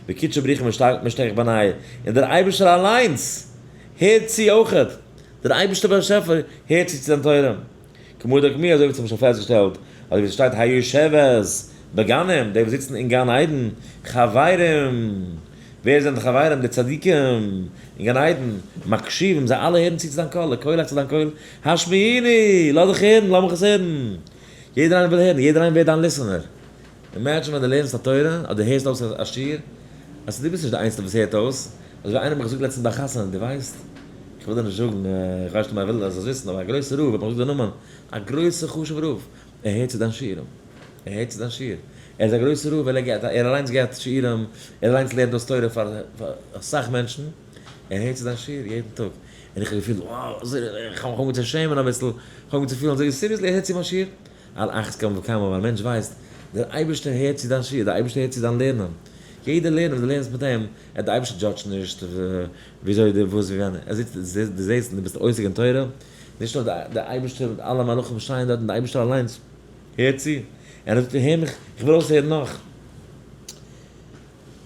וקודשא בריך הוא משתכח בינייהו, און דער אייבערשטער אליינס הערט צו אויכעט, דער אייבערשטער באשעפער הערט צו צו דיין תורה. כמה דאקמוה, אזוי ווי עס האט מען שוין פעסטגעשטעלט, אזוי ווי עס שטייט היושבת בגנים, די וואס זיצן אין גן עדן, חברים, ווער זענען די חברים? די צדיקים אין גן עדן, מקשיבים, זיי אלע הערן צו צו דיין קול, לקולך צו דיין קול, השמיעיני, לאז דיך הערן, לאז מיך עס הערן. יעדער איינער וויל הערן, יעדער איינער ווערט דיין listener. Imagine ווען דו לערנסט א תורה, אדער הערסט אויס א שיעור, אז דו ביסט נישט די איינציגסטע וואס הערט אויס, אזוי ווי איינער האט מיך געזאגט לעצטנס ביי א חתונה, דו ווייסט, איך וויל דיר נישט זאגן, איך ווייס נישט אויב ער וויל אז זאלסט וויסן, אבער א גרויסער רב האט מיך געזאגט די נאמען, א גרויסער חשוב'ער רב, ער הערט צו דיין שיעורים, ער הערט צו דיין שיעור, ער איז א גרויסער רב, ער אליינס געבט שיעורים, ער אליינס לערנט אויס תורה פאר אסאך מענטשן, ער הערט צו דיין שיעור יעדן טאג, און איך האב געפילט wow, אזוי, איך האב מיך אנגעהויבן צו שעמען אביסל, איך האב אנגעהויבן צו פילן אזוי, seriously ער הערט צו מיין שיעור? על אחת כמה וכמה ווען א מענטש ווייסט, דער אייבערשטער הערט צו דיין שיעור, דער אייבערשטער הערט צו דיין לערנען, יעדע לערנען וואס דו לערנסט מיט אים, ער דער אייבערשטער judge ט נישט וויאזוי די וואס ווי ווען, ער זיצט דו זעסט און דו ביסט עוסק אין תורה, נישט נאר דער אייבערשטער מיט אלע מלאכים שטייען דארט און דער אייבערשטער אליינס הערט צו, און ער זאגט הער מיך, איך וויל אויסהערן נאך.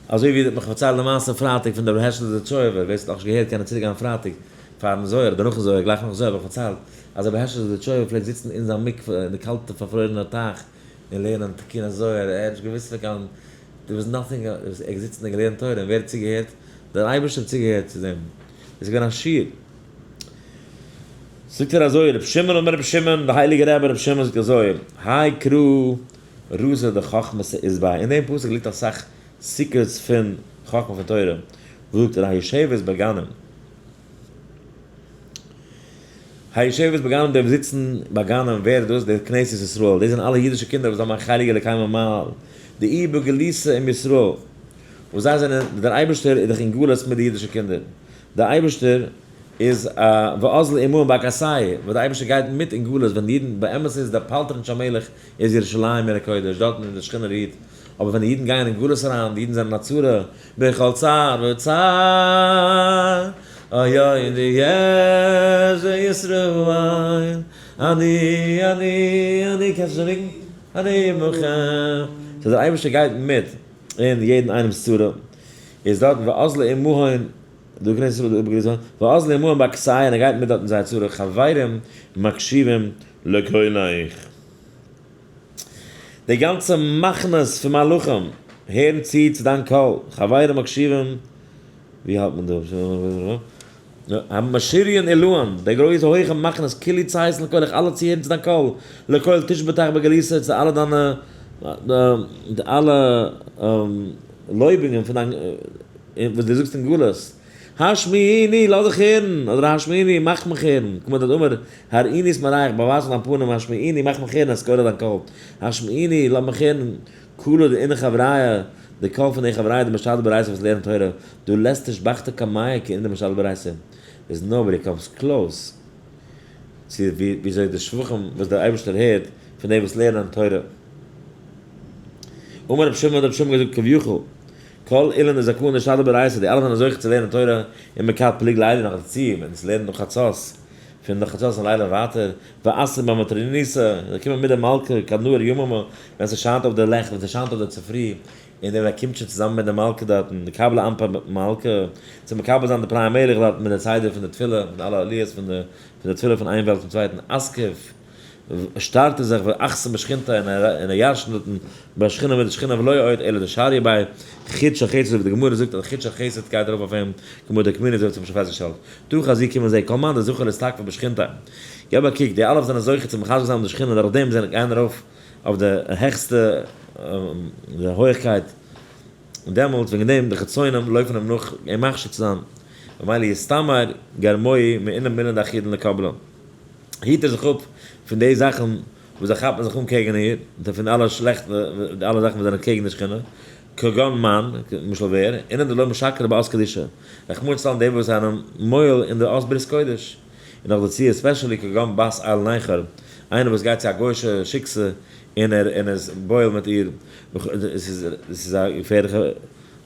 אזוי ווי מיך פארציילט די מעשה פרייטאג פון דער הערשל זידיטשויעווער, ווער ס'האט נאכנישט געהערט קען ער צוריק גיין פרייטאג פארן זוהר אדער נאכן זוהר, גלייך נאכן זוהר האב איך פארציילט אז רבי הערשל זידיטשויעווער פלעגט זיצן אין זיין מקווה אין די קאלטע פארפרוירענע טייך און לערנען תיקוני זוהר, ער האט נישט געוואוסט פון קיין there was nothing, ער איז געזיצן און געלערנט תורה און ווער האט צוגעהערט? דער אייבערשטער האט צוגעהערט צו דעם, עס איז געווען א שיעור. זאגט ער אזוי, רבי שמעון אמר רבי שמעון, דער הייליגער רבי רבי שמעון זאגט אזוי, האי קרא רזא דחכמתא אית ביה, אין דעם פסוק ליגט אסאך secrets פון חכמה פון תורה, וואס זאגט ער היושבת בגנים, היושבת בגנים די וואס זיצן בגנים, ווער איז דאס? די כנסת ישראל, דאס זענען אלע אידישע קינדער וואס האבן א חלק אלוקי ממעל, דאיהו בגלותא עם ישראל, וואס זיי זענען, דער אייבערשטער איז דאך אין גלות מיט די אידישע קינדער, דער אייבערשטער איז א ואזל עמהם באקאסיי, וואס דער אייבערשטער גייט מיט אין גלות ווען די אידן, באמת איז דער פלטרין של מלך איז ירושלים עיר הקודש, דארטן איז די שכינה רוהט, אבער ווען די אידן גייען אין גלות אריין, די אידן זענען א צרה, בכל צר וצר, אוי אוי די יעזע ישראל, אני אני אני, קענסט נישט ניגון? אני עמכם, so דער אייבערשטער גייט מיט אין יעדן איינעמ'ס צרה, איז דארטן ואזלא עמהון, דא קענסטו דא איבערגעליזן, ואזלא עמהון באקסיי און ער גייט מיט דארט אין זייער צרה, חברים מקשיבים לקולך. די גאנצע מחנות פון מלאכים הערן צו צו דיין קול, חברים מקשיבים, ווי האלט מען דא? המשריין עילאין, די גרויסע הויכע מחנות, כולהו צייתין לקולך, אלע צו הערן צו דיין קול, לקול תשבחתך בגלותא, צו אלע דיינע, די אלע לויבונגען פון דיין, וואס דו זאגסט אין גלות. השמיעיני, לאז דיך הערן, אדער השמיעיני, מאך מיך הערן, כמו דאמר, הראיני את מראיך, באווייז מיר דיין פנים, השמיעיני, מאך מיך הערן, את קולך דיין קול, השמיעיני, לאז מיך הערן, קלא דאינון חבריא, די קול פון די חבריא דמשתדלי באורייתא וואס לערנען תורה, דהא לית תושבחתא קמייהו כאינון דמשתדלי באורייתא, איז nobody comes close צו וויאזוי די שבחים וואס דער אייבערשטער הערט פון די וואס לערנען תורה. אמר רבי שמעון האט רבי שמעון געזאגט כביכול, כל אילן דזכאין דמשתדלי באורייתא, די אלע זענען זוכה צו לערנען תורה און מכת פלוג לילה נאך דערצו, ווען עס לערנט נאך חצות, פון נאך חצות און לילה ווייטער, ואתו במטרוניתא, זיי קומען מיט די מלכה כד נהיר יממא, ווען ס'שיינט אויף די לעכט, ווען ס'שיינט אויף די צופרי, און דער ווען קומט שוין צוזאמען מיט די מלכה דארטן, די קבלה אנפא מלכה, צו מקבל זיין די פני המלך דארטן מיט די סדר פון די תפילה, מיט אלע עליות פון די פון די תפילה פון איין וועלט צום צווייטן, אתקיף, שטארקט ער זיך ואחסן בשכינתא און ער ירש'נט דארטן בשכינה מיט די שכינה ולא עוד אלא דשריא ביה חוט של חסד ווי די גמרא זאגט אז חוט של חסד גייט ארויף אויף אים כמו דאוקמינא אזוי האט זיך שוין פעסטגעשטעלט תא חזי קום און זע כל מאן דזכי לאתתקפא בשכינתא געב א קוק די אלע וואס זענען זוכה צו מחזק זיין די שכינה דורך דעם זענען גייען ארויף אויף די העכסטע די הויכקייט און דעמאלטס וועגן דעם די חצונים לויפן אים נאך אים מכשיל צו זיין ממילא יסתמר גרמוהי מאינם מילין דאחידן לקבלא. היט ער זיך אפ פון די זאכן וואס זיי כאפן זיך אן קעגן איר, פון אלע שלעכטע, די אלע זאכן וואס זענען קעגן די שכינה, כגון מאן, למשל ווער, אינון דלא משקרי באות קדישא, רחמנא ליצלן די וואס זענען מועל אין די אות ברית קודש, און נאך דערצו especially כגון בת אל נכר, איינער וואס גייט צו א גוי'שע שיקסע און ער און איז בועל מיט איר, עס איז א געפערליכע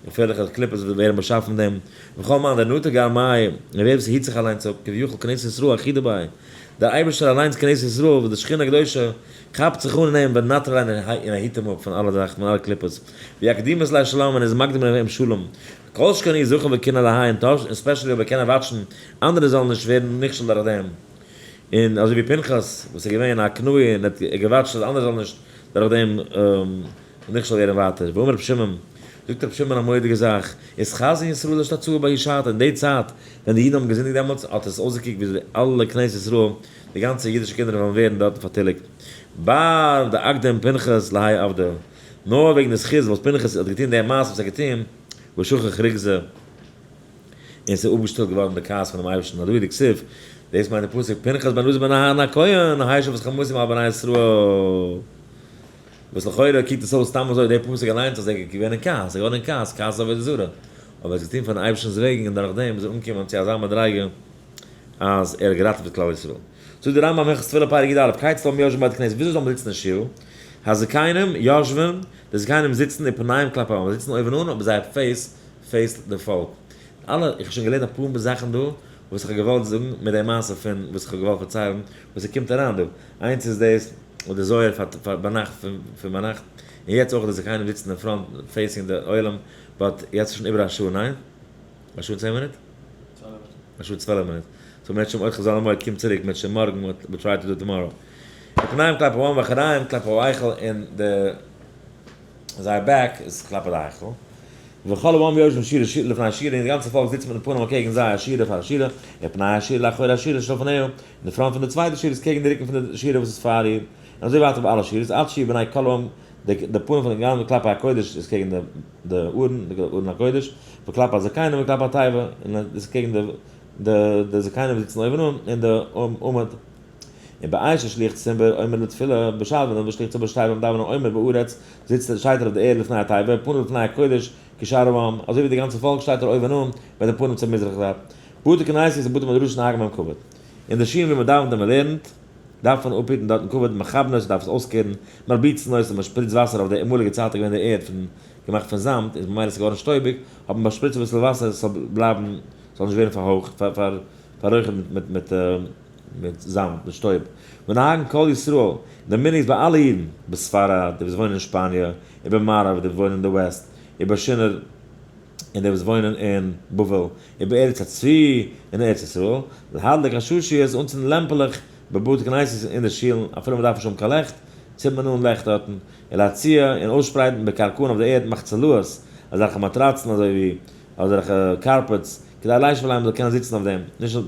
געפערליכע קליפות וואס ווערן באשאפן דעם וכל מאן דנטר גרמיה, און ווער וואס היט זיך אליינס אפ, כביכול כנסת ישראל אחידא ביה, דער אייבערשטער אליינס כנסת ישראל וואס די שכינה הקדושה כאפט זיך אן אין אים ונטר ליה און ער היט אים אפ פון אלע זאכן פון אלע קליפות, ואקדימת ליה שלום און איז מקדים אים שלום, כל שכן אי זכה וקינא להאי און טאהש, און especially אויב ער קען watch ן אנדערע זאלן נישט ווערן נכשל דורך דעם, און אזוי ווי פנחס וואס איז געווען א קנאי און האט גע watch ט אז אנדערע זאלן נישט דורך דעם נכשל ווערן ווייטער. ואמר רבי שמעון, זאגט רבי שמעון א מורא'דיגע זאך, אתחזון ישראל לאשתצוה בההיא שעתא, אין די צייט ווען די אידן האבן געזינדיגט דעמאלטס האט עס אויסגעקוקט ווי די אלע כנסת ישראל, די גאנצע אידישע קינדער וועלן ווערן דארטן פארטיליגט, בר דאקדים פנחס להאי עבדא, נאר וועגן די זכות וואס פנחס האט געטון די מעשה וואס ער האט געטון, ושכח רוגזא. און ס'איז אפגעשטילט געווארן די כעס פונעם אייבערשטן, הדא הוא דכתיב, דאס מיינט די פסוק, פנחס בן אלעזר בן אהרן הכהן, השיב את חמתי מעל בני ישראל. וואס לכאורה קוקט עס אויס סתם אזוי די פסוק אליינס אז ער איז געווען אין כעס, ער איז געווארן אין כעס, כעס איז עבודה זרה, אבער ער האט געטון פארן אייבערשטנ'ס וועגן און דורך דעם איז ער אנגעקומען צו אזא מדריגה אז ער האט געראטעוועט כלל ישראל. זאגט דער רמב ם הלכות תפילה פרק י א, כיצד העם יושבין בבית הכנסת, וויאזוי זאל מען זיצן אין שול? הזקנים יושבין, די זקנים זיצן ופניהם כלפי העם, זיי זיצן אויבן אן אבער זייער face face ט די פאלק. אלע, איך האב שוין געלערנט אפאר זאכן דא וואס איך האב געוואלט זאגן מיט די מעשה פון וואס איך האב געוואלט פארציילן וואס ס'קומט אריין דא. איינס איז דאס וואס די זוהר פאר פאר ביינאכט פון ביינאכט, און יעצט אויך די זקנים זיצן אין front facing די עולם, but יעצט איז שוין איבער א שעה, ניין? א שעה און 10 מינוט? א שעה און 12 מינוט. so מ'העט שוין אויך חז"ל מועד קומט צוריק, מ'העט שוין מארגן, we'll try to do tomorrow. ופניהם כלפי העם ואחוריהם כלפי ההיכל און די זייער back איז כלפי די היכל. וכל העם יושבים שורה שורה לפני שורה, און די גאנצע פאלק זיצט מיטן פנים אקעגן זיי, א שורה פאר א שורה, ופני השורה לאחורי השורה שלפניה, און די front פון די צווייטע שורה איז קעגן די רוקן פון די שורה וואס איז פאר איר, און אזוי ווייטער ביי אלע שורות, עד שיהיו פני כל העם, די פנים פון די גאנצע כלפי הקודש איז קעגן די ארון, די ארון הקודש, וכלפי הזקנים וכלפי התיבה, און דאס איז קעגן די זקנים וואס זיצן אויבן אן, און די עמוד. און בעת ששליח ציבור עומד לתפילה, בשעת ווען דער שליח ציבור שטייט ביים דאווענען עומד בארץ, זיצט ער, שטייט ער אויף די ערד לפני התיבה, פניו לפני הקודש, כשאר העם, אזוי ווי די גאנצע פאלק שטייט ער אויבן אן, מיט די פנים צום מזרח זייט. בתי כנסיות און בתי מדרשות נוהגין בהם כבוד. אין די שולן ווי מען דאווענט און מען לערנט, דארף מען אפהיטן דארטן כבוד, מכבדין אותו דארף עס אויסקערן, מרביצין אותו, מען שפריצט וואסער אויף די אמאליגע צייט איז געווען די ערד פון געמאכט פון זאמד, איז ממילא עס איז געווארן שטויביג, האט מען באשפריצט אביסל וואסער עס זאל בלייבן, ס'זאל נישט ווערן פארהויכט, פאררויכערט מיט מיט זאמד, מיט שטויב. ונוהגין כל ישראל, די מנהג איז ביי אלע אידן, בספרד, די וואס וואוינען אין שפאניע, ובמערב, די וואס וואוינען אין די west, ובשנער, און די וואס וואוינען אין בבל, ובארץ הצבי, און ארץ ישראל, להדליק עששיות, אנצינדן לעמפעלעך, בבתי כנסת אין די שילן, אפילו מען דארף נישט האבן קיין לעכט, צינדט מען אן לעכט דארטן, ולהציע, און אויסשפרייטן בקרקען אויף די ערד מחצלאות, אזעלכע מאטראצן אזוי ווי אזעלכע carpets, כדי לישב עליהם מ'זאל קענען זיצן אויף דעם, נישט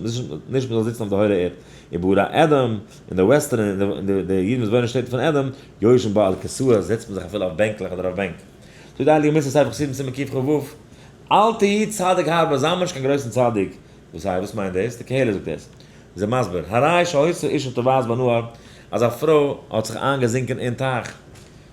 נישט מ'זאל זיצן אויף די הוילע ערד. ובערי אדום, אין די western, אין די די אידן וואס וואוינען אין שטעט פון אדום, יושבים בה על כסאות, זעצט מען זיך אפילו אויף בענקלעך אדער אויף בענק. זאגט די הייליגע מוסר ספר חסידים סימן קכ ו, אל תהי צדיק הרבה, זיי נישט קיין גרויסן צדיק. וואס הייסט? וואס מיינט דאס? די קהלה זאגט דאס. איז ער מסביר, הרי שהיתה אשה טובעת בנהר, אז א פרוי האט זיך איינגעזינקען אין טייך,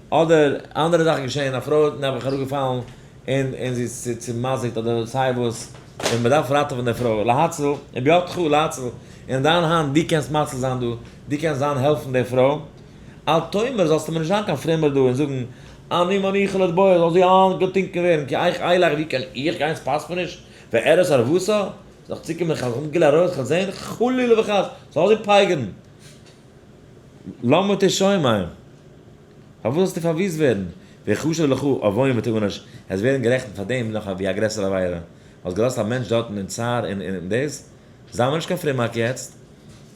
אדער אנדערע זאכן געשען, א פרוי איז נעבעך אראפגעפאלן און און זי איז צומזיק'ט אדער סיי וואס, און מען דארף ראטעווען די פרוי, להציל, ובידך להציל, אין דיין האנט, דו קענסט מציל זיין דא, דו קענסט זיין העלפן די פרוי, אל תאמר זאלסטו מיר נישט זיין קיין פרומער דא און זאגן, אני מניחה לטבוע, זאל זי איינגעטונקען ווערן, כי איך אלך, ווי קען איך גיין, ס'פאסט מיר נישט, ואראה את ערותה, זאל איך צוקומען איך האב גילוי עריות, איך וועל זען, חלילה וחס, זאל זי פייגערן. למה תשומע? פארוואס זאלסטו פארוויסט ווערן? ויחשב לך עוון ותענש, עס ווערן גערעכנט פאר דעם נאך ווי א גרעסערע עבירה, האסט געלאזט א מענטש דארטן אין צער און אין דאס, זיי מיר נישט קיין פרומאק יעצט,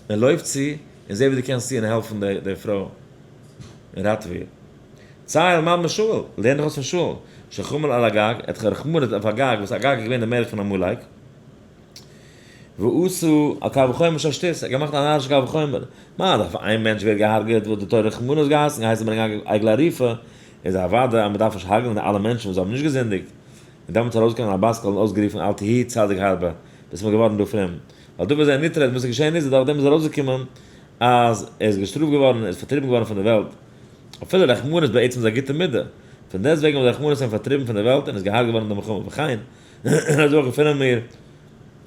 און לויף צו און זע ווי דו קענסט טון און העלפן די פרוי און ראטעווע איר. צא ולמד משאול, לערן דיך אויס פון שאול, שחמל על אגג, ער האט רחמנות אויף אגג, וואס אגג איז געווען דער מלך פון עמלק, ועשו א קל וחומר של שטות, ער האט געמאכט א נארישע קל וחומר, מה דאך אויף איין מענטש ווערט געהארגעט וואלט די תורה רחמנות געהייסן געהייסן ברענגען א עגלה ערופה, איז אוודאי אז מען דארף נישט הרג'נען אלע מענטשן וואס האבן נישט געזינדיגט, און דעמאלטס איז ארויסגעגאנגען א בת קול און אויסגערופן אל תהי צדיק הרבה, ביסט מיר געווארן דא פרום. ווייל דא וואס זיי נטרד וואס איז געשען איז דורך דעם איז ארויסגעקומען אז ער איז געשטראפט געווארן און איז פארטריבן געווארן פון די וועלט. אפילו רחמנות בעצם איז א גוטע מידה, פון דעסטוועגן האט רחמנות אים פארטריבן פון די וועלט און איז געהארגט געווארן אין די מלחמה. וכן, אזוי אויך געפינען מיר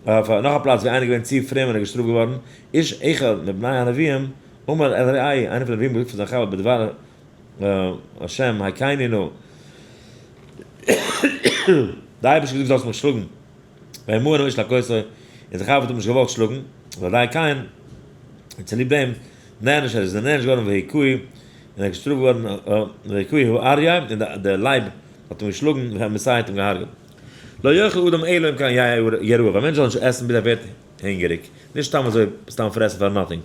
אויף נאך א פלאץ ווי איינער איז געווען צו פרום און איז געשטראפט געווארן, איש אחד מבני הנביאים אמר אל רעהו, איינער פון די נביאים האט געזאגט פאר זיין חבר בדבר השם הכני נא, די אייבערשטער האט געזאגט זאלסט מיך שלאגן, וימאן האיש להכותו, און זיין חבר האט אים נישט געוואלט שלאגן, ועל כן, און צוליב דעם, נענש ער איז נענש געווארן והכהו, און ער איז געשטראפט געווארן, והכהו האריה, און די לייב האט אים געשלאגן, והמיתהו האט אים געהארגעט. לא יאכל אדם אלא אם כן ירעב, א מענטש זאל נישט עסן ביז ער ווערט הונגעריג, נישט סתם אזוי סתם פרעסן פאר nothing.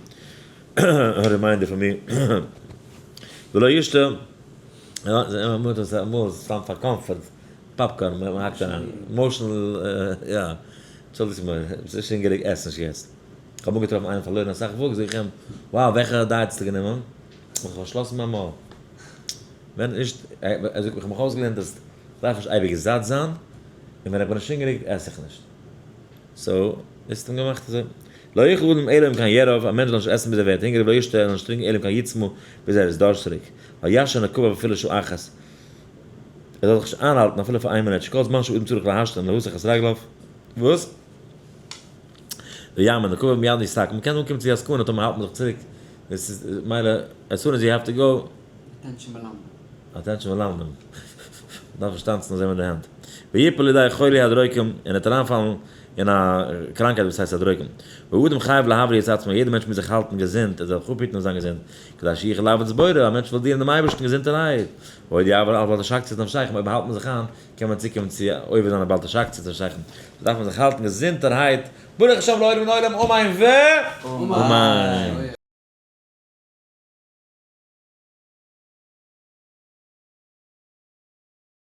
א reminder פאר מיר. ולא ישתה, אמאל סתם פאר comfort, popcorn, מען האקט אריין, emotional, יא, אנטשולדיגט מיר, ביסט נישט הונגעריג עס נישט יעצט. כ'האב אנגעטראפן איינעם פארלוירן אסאך וואג, זאג איך אים, wow וועלכע diet האסטו גענומען? האב איך פארשלאסן מיין מויל. ווען נישט, ער זאגט איך האב מיך אויסגעלערנט אז כ'דארף נישט אייביג זאט זיין, און ווען איך בין נישט הונגעריג עס איך נישט. so, דאס האט אים געמאכט אזוי. לא יאכל אדם אלא אם כן ירעב, א מענטש זאל נישט עסן ביז ער ווערט הונגעריג, ולא ישתה, ער זאל נישט טרינקען אלא אם כן יצמא, ביז ער איז דארשטריג. ואל ישהה נקביו אפילו שעה אחת, ער זאל זיך נישט איינהאלטן אפילו פאר איין מינוט, שכל זמן שאדם צריך להשתין להסיר את רגליו, וואס? ויעמוד נקביו מיד יסתכל, מ'קען אנקומען צו א סכנה טאמער האלט מען זיך צוריק, דאס איז מילא, as soon as you have to go. attention מלמדים. attention מלמדים. מ'דארף נישט טאנצן אזוי מיט די הענט. ויפול לידי חולי הדרוקים, און ער וועט אריינפאלן אין א קראנקהייט וואס הייסט הדרוקים. והאדם חייב להבריא את עצמו, יעדער מענטש מוז זיך האלטן געזונט, ער זאל זיך אפהיטן אויף זיין געזונט, כדי שיוכל לעבוד את בוראו, א מענטש וויל דינען דעם אייבערשטן געזונטערהייט. ועוד יעבור על בל תשקצו את נפשכם, אויב האלט מען זיך איין, קען מען צוקומען צו עובר זיין א בל תשקצו את נפשכם. דארף מען זיך האלטן געזונטערהייט, ברוך השם לעולם לעולם אמן ואמן.